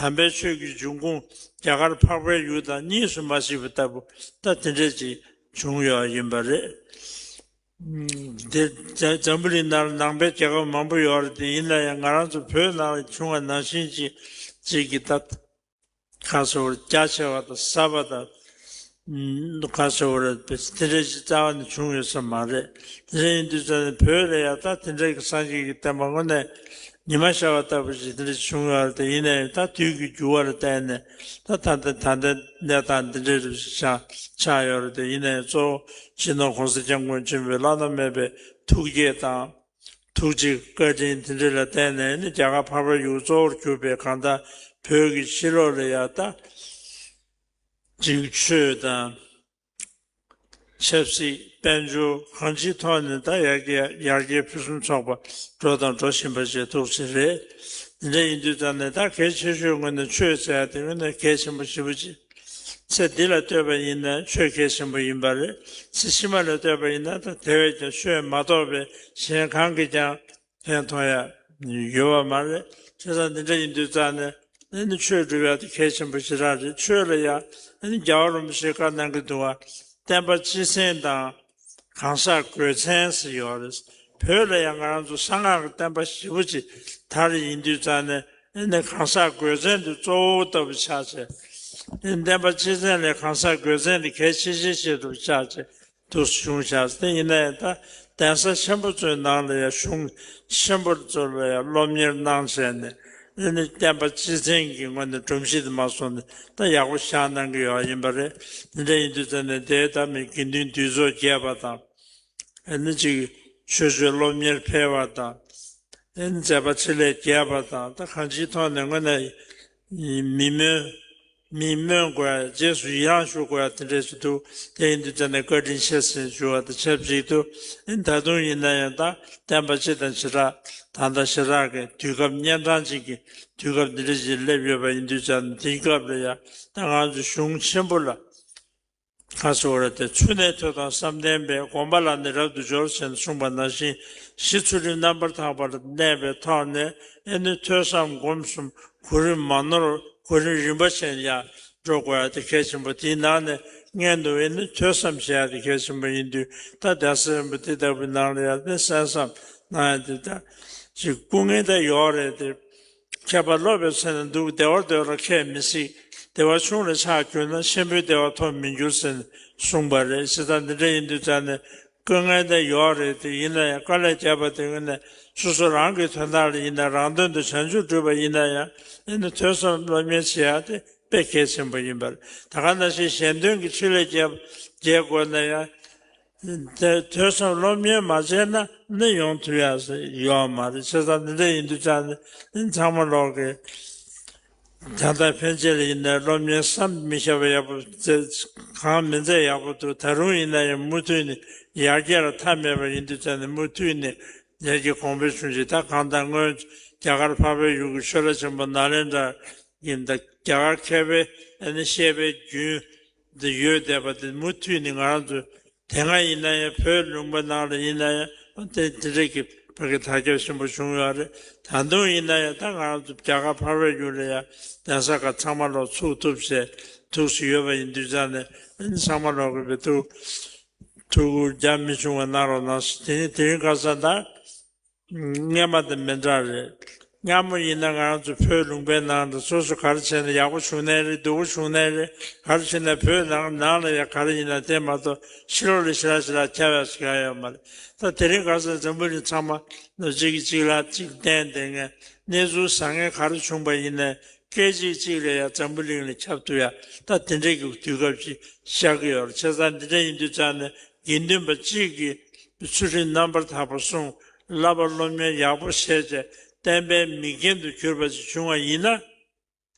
དམ་པའི་ཆོས་ཀྱི་འབྱུང་ཁུངས་རྒྱ་གར་འཕགས་པའི་ཡུལ་དང་གཉིས་སུ་མ་མཆིས་པ་ལྟ་བུ་ད་དེ་འདྲས་ཅིག་བྱུང་ཡོད་ཡིན་པ་རེད། དེ་འཛམ་བུ་གླིང་ནང་ལ་ནང་པའི་རྒྱལ་ཁབ་མང་པོ་ཡོད་རེད་དེ། ཡིན་ན་ཡང་ང་རང་ཚོ་བོད་ནང་ལ་བྱུང་བ་ནང་བཞིན་ཅིག་ཅིག་གི་ད་ཁ་སོ་རྒྱ་ཆེ་བ་དང་ཟབ་པ་དང་། ཁ་སོ་ར་དེ་འདྲ་ཞིག་རྩ་བ་ནས་བྱུང་ཡོད་ས་མ་རེད། དེ་འདྲ་ཡིན་དུས་ཙང་ནས་བོད་ལ་ཡང་ད་དེ་འདྲ་གི་སངས་རྒྱས་ཀྱི་བསྟན་པ་དངོས་གནས་ཉི་མ་ཤར་བ་ལྟ་བུ་ཞིག་དེ་འདྲ་བྱུང་ཡོད་རེད་དེ། ཡིན་ན་ཡང་ད་དུས་ཀྱི་འགྱུར་བ་ལ་བརྟེན་ནས་ད་ད་ལྟ་ད་ལྟའི་གནས་སྟངས་འདི་འདྲའི་རིགས་ཤིག་ཆགས་ཆགས་ཡོད་རེད་དེ། ཡིན་ན་ཡང་གཙོ་བོ་སྤྱི་ནོར་༸གོང་ས་༸སྐྱབས་མགོན་ཆེན་པོའི་བླ་ན་མེད་པའི་ཐུགས་བསྐྱེད་དང་ཐུགས་རྗེ་བཀའ་དྲིན་དེ་འདྲ་ལ་བརྟེན་ནས་ནི་རྒྱ་གར་འཕགས་པའི་ཡུལ་གཙོ་བོར་གྱུར་པའི་གང་ལྟར་བོད་ཀྱི་ཕྱི་ལོགས་ལ་ཡང་ད་ཅིག་ཆོས་དང་། ཆབ་སྲིད། དཔལ་འབྱོར། གང་ཅིའི་ཐོག་ནས་ད་ཡར་རྒྱས་ཡར་རྒྱས་ཕུན་སུམ་ཚོགས་པ་འགྲོ་དང་འགྲོ་བཞིན་པ་ཞིག་ཐུགས་རྗེ་རེད། འདི་འདྲ་ཡིན་དུས་ཙང་ནས་ད་གལ་ཆེ་ཤོས་ངོས་ནས་ཆོས་ཟེར་ཡ་དེ་ངོས་ནས་གལ་ཆེན་པོ་ཞེ་པོ་ཅིག་ཚེ་འདི་ལ་ལྟོས་པ་ཡིན་ན་ཆོས་གལ་ཆེན་པོ་ཡིན་པ་རེད། ཚེ་ཕྱི་མ་ལ་ལྟོས་པ་ཡིན་ན་ད་དེ་བས་ཀྱང་ཆོས་མ་གཏོགས་པའི་གཞན་གང་གིས་ཀྱང་ཕན་ཐོགས་ཡ་ཡོད་པ་མ་རེད། བྱས་ཙང་འདི་འདྲ་ཡིན་དུས་ཙང་ནས་ཨ་ནི་ཆོས་སྒྲུབ་ཡ་དེ་གལ་ཆེན་པོ་ཞེ་དྲག་རེད། ཆོས་ལ་ཡང་ཨ་ནི་རྒྱལ་བ་རིན་པོ་ཆེས་བཀའ་གནང་གི་འདུག་བ། བསྟན་པ་སྤྱི་མཚན་དང་གང་ཟག་དགོས་མཚན་ཟེར་ཡོད་རེད། བོད་ལ་ཡང་ང་རང་ཚོ་གསང་སྔགས་ཀྱི་བསྟན་པ་ཞེ་པོ་ཅིག་དར་ཡིན་དུས་ཙང་ནས་ཨ་ནི་གང་ཟག་དགོས་མཚན་དེ་གཙོ་བོ་ལྟ་བུ་ཆགས་བྱས། ཨ་ནི་བསྟན་པ་སྤྱི་མཚན་ལས་གང་ཟག་དགོས་མཚན་དེ་གལ་ཆེ་ཤོས་ཆེད་དུ་ཆགས་བྱས། དུ་བྱུང་བཞག་དེ་ཡིན་ན་ཡང་ད་གདན་ས་ཆེན་པོ་ཚོའི་ནང་ལ་ཡང་གཞུང་ཆེན་པོ་ཚོ་ལ་ཡང་སློབ་གཉེར་གནང་བྱས་ནས་ཨ་ནི་བསྟན་པ་སྤྱི་མཚན་གྱི་ངོས་ནས་སྒྲོམ་གཞི་དེ་མ་སོང་ནས་ད་ཡག་པོ་བཞག་གནང་གི་ཡོད་ཡིན་པ་རེད། དེ་འདྲ་ཡིན་དུས་ཙང་ནས་དེའི་ད་མི་དགེ་འདུན་འདུས་ཚོགས་རྒྱས་པ་དང་། ཨ་ནི་ཅིག་ཆོས་སྤྱོད་སློབ་གཉེར་འཕེལ་བ་དང་། ཨ་ནི་མཛད་པ་ཆེ་ལས་རྒྱས་པ་དང་ད་གང་ཅིའི་ཐོག་ནས་དངོས་གནས་མི་སྨོན། མི་སྨོན་དགོས་ཡ། རྗེས་སུ་ཡི་རང་ཞུ་དགོས་ཡ་དེ་འདྲས་སུ་འདུག་དེ་ཡིན་དུས་ཙང་ནས་བཀའ་དྲིན་ཆེ་ཟེར་ཞུ་བ་དང་ཆབས་ཅིག་ཏུ། ཨེ་ད་དུང་ཡིན་ན་ཡང་ད་བསྟན་པ་སྤྱི་དང་བྱེ་བྲག་ད་ལྟ་ཞེ་དྲག་གི་དུས་སྐབས་གཉན་འཕྲང་ཅིག་གི་དུས་སྐབས་འདི་འདྲ་ཞིག་སླེབས་ཡོད་པ་ཡིན་དུས་ཙང་ནས་དེའི་སྐབས་ལ་ཡང་ད་ང་ཚོ་གཞུང་ཆེན་པོ་ལ་ཁ་སོ་ར་དེ་ཚུལ་གནས་ཐོས་དང་བསམ་གཏན་པས། སྒོམ་པ་ལ་ནི་རབ་ཏུ་སྦྱོར་ཞེས་གསུངས་པ་ནང་བཞིན་གཞི་ཚུལ་ཁྲིམས་རྣམ་པར་དག་པར་གནས་པའི་ཐོག་ནས་ཨེ་ནི་ཐོས་བསམ་སྒོམ་གསུམ་གོ་རིམ་མ་ནོར་གོ་རིམ་རིམ་པ་བཞིན་ཡང་འགྲོ་དགོས་ཡ་དེ་གལ་ཆེན་པོ། དེའི་ནང་ནས་སྔོན་དུ་ཨེ་ནི་ཐོས་བསམ་བྱེད་ཡ་དེ་གལ་ཆེན་པོ་ཡིན་དུས་ད་གདན་ས་རིན་པོ་དེ་ལྟ་བུའི་ནང་ལ་ཡང་ནི་གསན་བསམ་གནང་ཡ་དེ་ད་ཅིག་སྐུ་ངལ་ད་ཡོད་རེད་དེ། མཁས་པ་སློབ་པའི་ཚེ་ན་སྡུག་བདེ་བར་འདོད་ལ་ཁས་མི་སྲིད། བདེ་བ་ཆུང་ལ་ཆགས་གྱུར་ན་ཆེན་པོའི་བདེ་བ་ཐོབ་མི་འགྱུར་ཟེར་ནས་གསུངས་པ་རེད། བྱས་ཙང་འདི་འདྲ་ཡིན་དུས་ཙང་ནས་སྐུ་ངལ་འདི་ཡོད་རེད་དེ། ཡིན་ན་ཡང་དཀའ་ལས་བརྒྱབ་པ་དེ་ངོས་ནས་སོ་སོ་རང་གི་དོན་དག་ལ་ཡིན་ན་རང་དོན་དུ་བྱང་ཆུབ་སྒྲུབ་པ་ཡིན་ན་ཡང་ཨེ་ནི་ཐོས་བསམ་སློབ་གཉེར་བྱེད་ཡ་དེ་དཔེ་གལ་ཆེན་པོ་ཡིན་པ་རེད། ད་ག་ནང་བཞིན་གཞན་དོན་གྱི་ཕྱིར་ལས་བརྒྱབ་བརྒྱབ་དགོས་ན་ཡང་། དེ་ཐོས་བསམ་སློབ་གཉེར་མ་བྱས་ན་ནི་ཡོང་ཐུབ་ཡ་ཡོད་མ་རེད། བྱས་ཙང་འདི་འདྲ་ཡིན་དུས་ཙང་ནི་ཚང་མ་ལོག་གི་ད་ལྟ་ཕན་ཆད་ལ་ཡིན་ན་སློབ་གཉེར་བསམ་མི་ཤེས་པ་ཡག་པོ་མཛད། གང་མི་མཛད་ཡག་པོ་འདུག་ད་རུང་ཡིན་ན་ཡང་མུ་མཐུད་ནས་ཡར་རྒྱས་ལ་མཐའ་མེད་པ་ཡིན་དུས་ཙང་ནི་མུ་མཐུད་ནས་ཡར་རྒྱས་གོང་འཕེལ་བྱུང་ཆེད། ད་གང་ལྟར་སྔོན་རྒྱ་གར་འཕགས་པའི་ཡུལ་གྱི་ཆོས་གྲྭ་ཆེན་པོ་ནཱ་ལེནྡྲ་ཡིན། ད་རྒྱ་གར་མཁས་པའི་ཨ་ནི་བཤད་པའི་རྒྱུན་འདི་ཡོད་བསྡད་པ་དེ་མུ་མཐུད་ནས་ང་རང་ཚོ་དེ་སྔ་ཡིན་ན་ཡང་བོད་ལུང་པ་ནང་ལ་ཡིན་ན་ཡང་དེ་དེ་འདྲས་ཀྱི་བོད་ཀྱི་དར་ཁྱབ་ཆེན་པོ་བྱུང་ཡོད་རེད། ད་དུང་ཡིན་ན་ཡང་ད་ང་རང་ཚོ་རྒྱ་གར་འཕགས་པའི་ཡུལ་ལ་ཡང་གདན་ས་ཁག་ཚང་མ་ལོག་ཚུགས་ཐུབ་བྱས་ཐུགས་སུ་ཡོད་པ་ཡིན་དུས་ཙང་ནས་ཨ་ནི་ཚང་མ་ལོག་གི་བའི་ཐུགས་ཐུགས་ཁུར་རྒྱ་མི་ཆུང་བ་གནང་རོགས་གནང་། དེ་ནི་དེ་རིང་ཁ་སང་ད། སྔོན་མ་དང་མི་འདྲ་རེད། སྔ་མོ་ཡིན་ན་ང་རང་ཚོ་བོད་ལུང་པའི་ནང་དུ་སོ་སོ་ག་རེ་བྱས་ན་ཡག་པོ་བྱུང་ནའི་རེད། སྡུག་པོ་བྱུང་ནའི་རེད། ག་རེ་བྱས་ན་བོད་ནང་ནང་ལ་ཡང་ག་རེ་ཡིན་ན་དེ་མ་གཏོགས་ཕྱི་ལོགས་ལ་ཞེ་དྲག་ཞེ་དྲག་ཁྱབ་ཡག་ཞིག་ཡང་ཡོད་མ་རེད། ད་དེ་རིང་ཁ་སང་འཛམ་བུ་གླིང་ཚང་མ་ནོར་གཅིག་གིས་གཅིག་ལ་གཅིག་བརྟེན་བསྡད་མཁན། གནས་ཚུལ་བཟང་ངན་ག་རེ་བྱུང་པ་ཡིན་ནའི་སྐད་ཅིག་གཅིག་ལ་ཡང་འཛམ་བུ་གླིང་ལ་ཁྱབ་ཐུབ་ཡག་ད་དེ་འདྲའི་གི་དུས་སྐབས་ཅིག་ཤར་གྱི་ཡོད་རེད། བྱས་ཙང་འདི་འདྲ་ཡིན་དུས་ཙང་ནས་དགེ་འདུན་པ་གཅིག་གིས་ཚུལ་ཁྲིམས་རྣམ་པར་དག་པ་བསྲུང་། བསླབ་པ་སློབ་གཉེར་ཡག་པོ་བྱས་བྱས་བསྟན་པའི་མིག་རྒྱན་དུ་གྱུར་པ་ཅིག་བྱུང་བ་ཡིན་ན།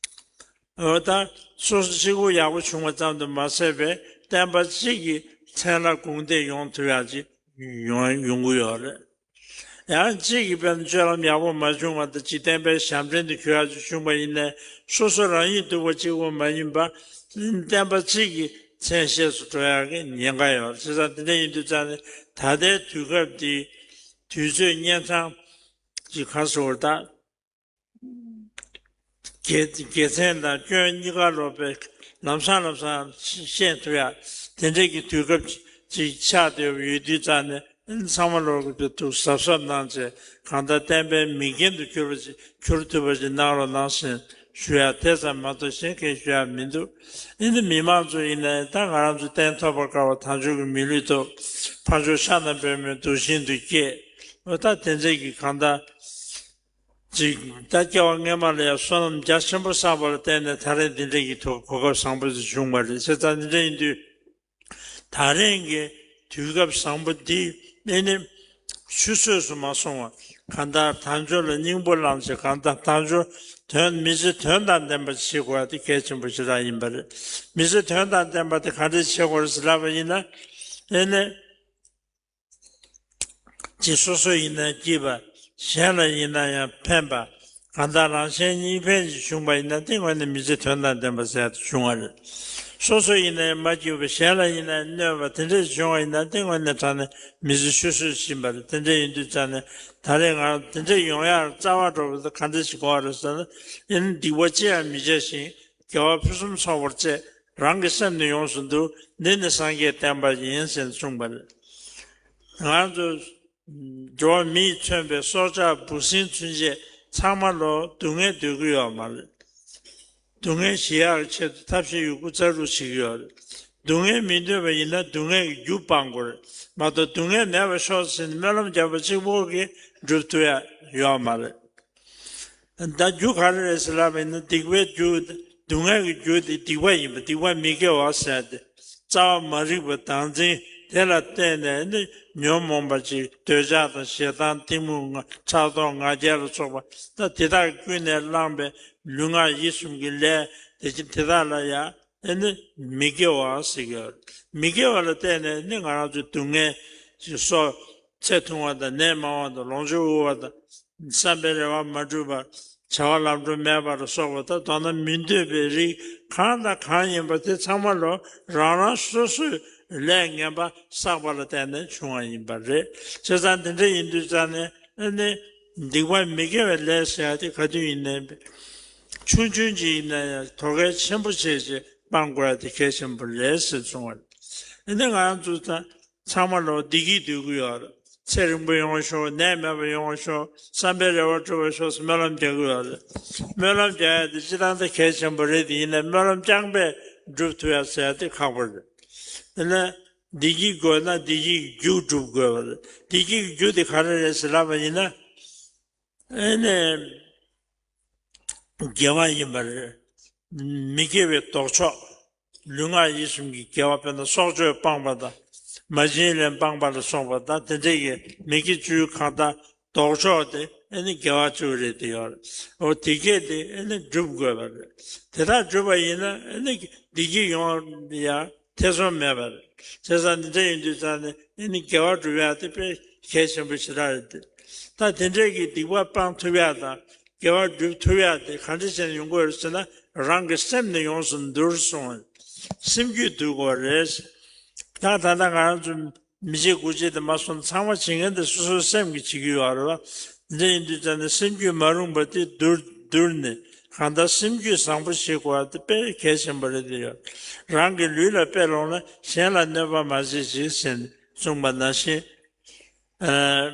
འོ་ད་སོ་སོ་གཅིག་པུ་ཡག་པོ་བྱུང་བ་ཙམ་དུ་མ་ཟད་པའི་བསྟན་པ་གཅིག་གི་མཚན་ལ་དགོངས་དད་ཡོང་ཐུབ་ཡག་ཅིག་ཡོང་ཡོང་གི་ཡོད་རེད། ཡང་གཅིག་གིས་དཔེར་ན་སྤྱོད་ལམ་ཡག་པོ་མ་བྱུང་བ་དང་འཇིག་རྟེན་པའི་ཞབས་འདྲེན་དུ་གྱུར་ཡག་ཅིག་བྱུང་བ་ཡིན་ནའི་སོ་སོ་རང་ཉིད་སྡུག་པ་གཅིག་པུ་མ་ཡིན་པ་བསྟན་པ་གཅིག་གི་མཚན་ཤེས་སུ་འགྲོ་ཡག་གི་ཉེན་ཁ་ཡོད་རེད། བྱས་ཙང་དེ་འདྲ་ཡིན་དུས་ཙང་ནས་ད་ལྟའི་དུས་སྐབས་འདི་དུས་ཚོད་གཉན་འཕྲང་གི་ཁ་སོར་ད། དགེ་དགེ་མཚན་དང་སྐྱོན་གཉིས་ཀ་ལོག་པའི་ལམ་སང་ལམ་སང་ཤེས་ཐུབ་ཡག་དེ་འདྲའི་གི་དུས་སྐབས་ཅིག་ཆགས་བསྡད་ཡོད་དུས་ཙང་ནས་ཚང་མ་ལོག་གི་ཐུགས་གཟབ་གཟབ་གནང་བྱས་གང་ལྟར་བསྟན་པའི་མིག་རྒྱན་དུ་གྱུར་པ་ཅིག་གྱུར་ཐུབ་པ་ཅིག་གནང་རོགས་གནང་ཞེས་ཞུ་ཡག་དེ་ཙམ་མ་གཏོགས་གཞན་གང་ཞུ་ཡག་མི་འདུག་ཨེ་ནི་མི་མང་ཚོ་ཡིན་ནའི་ད་ང་རང་ཚོ་གཏན་ཐོབ་པར་དཀའ་བ་དལ་འབྱོར་གྱི་མི་ལུས་ཐོབ། ཕར་ཕྱོགས་ཤ་ན་པདྨོའི་གདུལ་ཞིང་དུ་སྐྱེས། འོ་ད་དེ་འདྲའི་གི་གང་ལྟར། ཅིག་ད་སྐྱེ་བ་སྔོན་མ་ལ་ཡང་བསོད་ནམས་རྒྱ་ཆེན་པོ་བསགས་པ་ལ་བརྟེན་ནས་ད་རེས་འདི་འདྲའི་གི་ཐོག་གོ་སྐབས་བཟང་པོ་ཞིག་བྱུང་བ་རེད། བྱས་ཙང་འདི་འདྲ་ཡིན་དུས་ད་རེས་ཀྱི་དུས་སྐབས་བཟང་པོ་འདི་ཨེ་ནི་ཆུད་ཟོས་སུ་མ་སོང་བ་གང་ལྟར་དལ་འབྱོར་ལ་སྙིང་པོ་བླངས་བྱས་གང་ལྟར་དལ་འབྱོར་དོན་མི་ཚེ་དོན་དང་ལྡན་པ་ཞིག་བྱེད་དགོས་པ་དེ་གལ་ཆེན་པོ་ཞེ་དྲག་ཡིན་པ་རེད། མི་ཚེ་དོན་དང་ལྡན་པ་དེ་ག་འདྲས་བྱེད་དགོས་རེད་ཟེར་ལབ་པ་ཡིན་ན་ཨེ་ནི། ཅིག་སོ་སོ་ཡིན་ན་སྐྱིད་པ། གཞན་ལ་ཡིན་ན་ཡང་ཕན་པ། གང་ལྟར་རང་གཞན་གཉིས་ཕན་ཅིག་བྱུང་བ་ཡིན་ན་དེ་དངོས་གནས་མི་ཚེ་དོན་དང་ལྡན་པ་ཟེར་ཡག་དེ་བྱུང་བ་རེད། སོ་སོ་ཡིན་ན་ཡང་མ་སྐྱིད་པ་གཞན་ལ་ཡིན་ན་ཡང་གནོད་པ་དེ་འདྲས་བྱུང་བ་ཡིན་ན་དེ་དངོས་གནས་དྲང་གནས་མི་ཚེ་ཆུད་ཟོས་ཕྱིན་པ་རེད། དེ་འདྲས་ཡིན་དུས་ཙང་ནས་ད་རེས་ང་རང་དེ་འདྲས་ཡོང་ཡག་རྩ་བ་འགྲོ་བ་དེ་ག་འདྲས་ཞིག་དགོས་པ་རེད་ཟེར་ན་ཡིན་ན་སྡིག་པ་ཅི་ཡང་མི་བྱ་ཞིང་། དགེ་བ་ཕུན་སུམ་ཚོགས་པར་སྤྱད། རང་གི་སེམས་ནི་ཡོངས་སུ་འདུལ། འདི་ནི་སངས་རྒྱས་བསྟན་པ་ཡིན་ཟེར་གསུངས་པ་རེད། ང་ཚོ་འགྲོ་བ་མིས་མཚོན་པའི་སྲོག་ཆགས་འབུ་སྲིན་ཚུན་ཆད་ཚང་མ་ལོ་སྡུག་བསྔལ་འདོད་ཀྱི་ཡོད་མ་རེད། སྡུག་བསྔལ་ཞི་ཡག་གི་ཆེད་དུ་ཐབས་ཤེས་ཡོད་རྒུ་རྩལ་སྤྲུགས་བྱེད་ཀྱི་ཡོད་རེད། སྡུག་བསྔལ་མི་འདོད་པ་ཡིན་ན་སྡུག་བསྔལ་གྱི་རྒྱུ་སྤང་དགོས་རེད་མ་གཏོགས་སྡུག་བསྔལ་མེད་པར་ཤོག་ཟེར་ནས་སྨོན་ལམ་བརྒྱབ་པ་གཅིག་པོ་གིས་འགྲུབ་ཐུབ་ཡག་ཡོད་མ་རེད། ད་རྒྱུ་ག་རེ་རེད་ཟེར་ལབ་པ་ཡིན་ན་སྡིག་པའི་རྒྱུ། སྡུག་བསྔལ་གྱི་རྒྱུ་དེ་སྡིག་པ་ཡིན་པ་སྡིག་པ་མི་དགེ་བ་ཟེར་ཏེ། རྩ་བ་མ་རིག་པ་བདག་འཛིན་དེ་ལ་བརྟེན་ནས་ནི་ཉོན་མོངས་པ་ཅིག་འདོད་ཆགས་དང་ཞེ་སྡང་གཏི་མུག་ང་ཕྲག་དོག་ང་རྒྱལ་ལ་སོགས་པ་ད་དེ་དག་ཀུན་ནས་བསླངས་པའི་ལུས་ངག་ཡིད་གསུམ་གྱི་ལས་དེ་དེ་དག་ལ་ཡང་ནི་མི་དགེ་བ་ཟེར་གྱི་ཡོད་རེད། མི་དགེ་བ་ལ་བརྟེན་ནས་ནི་ང་རང་ཚོའི་སྡུག་བསྔལ་ཅིག་སོགས་ཚེ་ཐུང་བ་དང་ནད་མང་བ་དང་ལོངས་སྤྱོད་དབུལ་བ་དང་། བསམ་པའི་རེ་བ་མ་འགྲུབ་པ། བྱ་བ་ལམ་འགྲོ་མེད་པ་ལ་སོགས་པ་དང་མདོར་ན་མི་འདོད་པའི་རིགས་གང་དང་གང་ཡིན་པ་དེ་ཚང་མ་ལོ་རང་རང་སོ་སོའི་ལས་ངན་པ་བསགས་པ་ལ་བརྟེན་ནས་བྱུང་བ་ཡིན་པ་རེད། བྱས་ཙང་དེ་འདྲ་ཡིན་དུས་ཙང་ནས་ཨ་ནི་སྡིག་པ་མི་དགེ་བའི་ལས་ཟེར་ཡ་དེ་ག་དུས་ཡིན་ནའི་ཆུང་ཆུང་ཅིག་ཡིན་ན་ཡང་དོ་གལ་ཆེན་པོ་བྱས་བྱས་སྤང་དགོས་ཡ་དེ་གལ་ཆེན་པོ་རེད་ཟེར་གསུངས་པ་རེད། ཨ་ནི་ང་རང་ཚོ་ད། ཚང་མ་ལོ་བདེ་སྐྱིད་སྡོད་ཀྱི་ཡོད་རེད། ཚེ་རིང་པོ་ཡོང་བ་ཤོག་ནད་མེད་པ་ཡོང་བ་ཤོག་བསམ་པའི་རེ་བ་འགྲུབ་པ་ཤོག་ཟེར་སྨོན་ལམ་རྒྱག་གི་ཡོད་རེད། སྨོན་ལམ་རྒྱག་ཡ་དེ་སྤྱིར་བཏང་ད་གལ་ཆེན་པོ་རེད་དེ་ཡིན་ནའི་སྨོན་ལམ་རྐྱང་པས་འགྲུབ་ཐུབ་ཡ་ཟེར་ཡ་དེ་ཁག་པོ་རེད། དེ་ནས་བདེ་སྐྱིད་དགོས་ན་བདེ་སྐྱིད་ཀྱི་རྒྱུ་སྒྲུབ་དགོས་པ་རེད། བདེ་སྐྱིད་ཀྱི་རྒྱུ་དེ་ག་རེ་རེད་ཟེར་ལབ་པ་ཡིན་ན། ཨེ་ནས། དགེ་བ་ཡིན་པ་རེད། མི་དགེ་བའི་ལྡོག་ཕྱོགས། ལུས་ངག་ཡིད་གསུམ་གྱི་དགེ་བ་དཔེར་ན་སྲོག་གཅོད་སྤངས་པ་དང་། མ་བྱིན་ལེན་སྤངས་པ་ལ་སོགས་པ་དང་དེ་འདྲའི་གི་མི་དགེ་བཅུའི་གང་དག་ལྡོག་ཕྱོགས་དེ་ཨེ་ནི་དགེ་བ་བཅུ་རེད་དེ་ཡོད་རེད། འོ་དེ་སྐད་དེ་ཨེ་ནི་སྒྲུབ་དགོས་པ་རེད། དེ་དག་སྒྲུབ་པ་ཡིན་ན་ཨེ་ནི་བདེ་སྐྱིད་ཡོང་ཡ་ཐེ་ཚོམ་མེད་པ་རེད། བྱས་ཙང་འདི་འདྲ་ཡིན་དུས་ཙང་ནས་ཨེ་ནི་དགེ་བ་སྒྲུབ་ཡ་དེ་དཔེ་གལ་ཆེན་པོ་ཞེ་དྲག་རེད་དེ། ད་དེ་འདྲའི་གི་སྡིག་པ་སྤང་ཐུབ་ཡ་དང་། དགེ་བ་སྒྲུབ་ཐུབ་ཡ་དེ་ག་འདྲ་བྱས་ནས་ཡོང་གི་ཡོད་རེད་ཟེར་ན་རང་གི་སེམས་ནི་ཡོངས་སུ་འདུལ་གསུངས། སེམས་རྒྱུད་འདུལ་དགོས་རེད། ད་ད་ལྟ་ང་རང་ཚོ་མི་བྱེད་དགུ་བྱེད་དེ་མ་སོང་ཚང་མ་བྱེད་མཁན་དེ་སོ་སོའི་སེམས་ཀྱིས་བྱེད་ཀྱི་ཡོད་རེད་བ། འདི་འདྲ་ཡིན་དུས་ཙང་ནས་སེམས་རྒྱུད་མ་རུངས་པ་དེ་འདུལ་འདུལ་ནས་གང་ལྟར་སེམས་རྒྱུད་བཟང་པོ་བྱེད་དགོས་པ་དེ་དཔེ་གལ་ཆེན་པོ་རེད་དེ་ཡོད། རང་གི་ལུས་ལ་དཔེ་ལོངས་ན་གཞན་ལ་གནོད་པ་མ་བྱེད་ཅིག་ཟེར་ནས་གསུངས་པ་ནང་བཞིན། ཨ།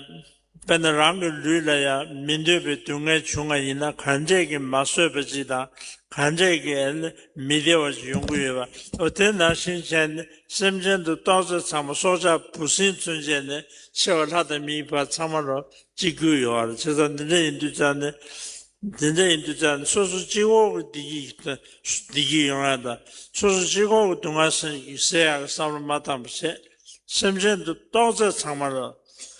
དཔེར་ན་རང་གི་ལུས་ལ་ཡང་མི་འདོད་པའི་སྡུག་བསྔལ་བྱུང་བ་ཡིན་ན་ག་འདྲས་ཀྱི་མ་བཟོད་པ་ཅིག་དང་ག་འདྲས་ཀྱི་མི་བདེ་བ་ཅིག་ཡོང་གི་ཡོད་པ། འོ་དེ་ནང་བཞིན་བྱས་ནས་སེམས་ཅན་དུ་གཏོགས་ཚད་ཚང་མ་སྲོག་ཆགས་འབུ་སྲིན་ཚུན་ཆད་ནས་ཆེ་བ་ལྷ་དང་མིའི་བར་ཚང་མ་ལ་གཅིག་གྱུར་ཡོད་རེད། བྱས་ཙང་འདི་འདྲ་ཡིན་དུས་ཙང་ནས་འདི་འདྲ་ཡིན་དུས་ཙང་ནས་སོ་སོ་གཅིག་པོ་གི་བདེ་སྐྱིད་བདེ་སྐྱིད་ཡོང་ཡ་དང་སོ་སོ་གཅིག་པོ་གི་སྡུག་བསྔལ་སེལ་ཡ་གི་བསམ་བློ་མ་བཏང་བ་བྱས། སེམས་ཅན་དུ་གཏོགས་ཚད་ཚང་མ་ལ།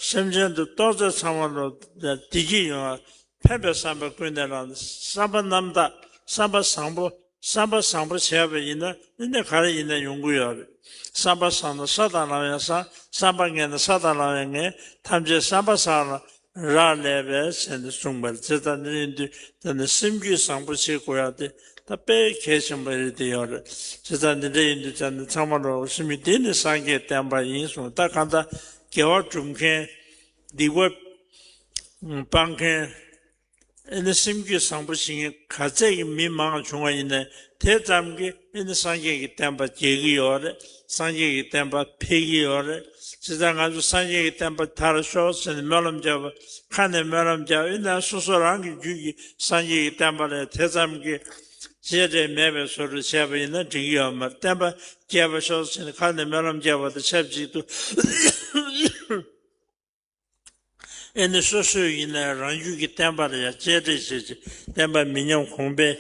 སེམས་ཅན་དུ་གཏོགས་ཚད་ཚང་མ་ལ་བདེ་སྐྱིད་ཡོང་བ་ཕན་པའི་བསམ་པ་ཀུན་ནས་བསླངས་ནས་བསམ་པ་རྣམ་དག་བསམ་པ་བཟང་པོ་བསམ་པ་བཟང་པོ་བྱས་པ་ཡིན་ན་ཨེ་ནི་ག་རེ་ཡིན་ན་ཡོང་གི་ཡོད་རེད། བསམ་པ་བཟང་ན་ས་དང་ལམ་ཡང་བཟང་། བསམ་པ་ངན་ན་ས་དང་ལམ་ཡང་ངན། ཐམས་ཅད་བསམ་པ་བཟང་ལ་རག་ལས་པས་ཟེར་ནས་གསུངས་པ་རེད། བྱས་ཙང་འདི་ཡིན་དུས་ད་ནི་སེམས་རྒྱུད་བཟང་པོ་བྱེད་དགོས་ཡ་དེ་ད་དཔེ་གལ་ཆེན་པོ་རེད་དེ་ཡོད་རེད། བྱས་ཙང་འདི་འདྲ་ཡིན་དུས་ཙང་ནི་ཚང་མ་ལོག་སེམས་རྒྱུད་འདི་ནི་སངས་རྒྱས་བསྟན་པ་ཡིན་གསུངས། ད་གང་ལྟར་དགེ་བ་སྒྲུབ་མཁན་སྡིག་པ་སྤང་མཁན་ཨེ་ནི་སེམས་རྒྱུད་བཟང་པོ་ཞིག་ག་ཚད་ཀྱི་མི་མང་བྱུང་བ་ཡིན་ནའི་དེ་ཙམ་གྱིས་ཨེ་ནི་སངས་རྒྱས་ཀྱི་བསྟན་པ་རྒྱས་ཀྱི་ཡོད་རེད། སངས་རྒྱས་ཀྱི་བསྟན་པ་འཕེལ་གྱི་ཡོད་རེད། བྱས་ཙང་ང་ཚོ་སངས་རྒྱས་ཀྱི་བསྟན་པ་དར་ཤོག་ཟེར་ནས་སྨོན་ལམ་བརྒྱབ་པ་ཁ་ནས་སྨོན་ལམ་བརྒྱབ་ཨེ་ནི་སོ་སོ་རང་གི་རྒྱུད་ཀྱི་སངས་རྒྱས་ཀྱི་བསྟན་པ་ལ་དེ་ཙམ་གྱིས་གཅེས་སྤྲས་མེད་པའི་བཟོ་འདྲ་བྱས་པ་ཡིན་ན་འགྲིག་གི་ཡོད་མ་རེད། བསྟན་པ་རྒྱས་པ་ཤོག་ཟེར་ནས་ཁ་ནས་སྨོན་ལམ་བརྒྱབ་པ་དང་ཆབས་ཅིག་ཏུ། ཨེ་ནི་སོ་སོས་ཡིན་ན་རང་རྒྱུད་ཀྱི་བསྟན་པ་ལ་ཡང་གཅེས་སྤྲས་བྱེད་ཅིང་བསྟན་པ་མི་ཉམས་གོང་འཕེལ་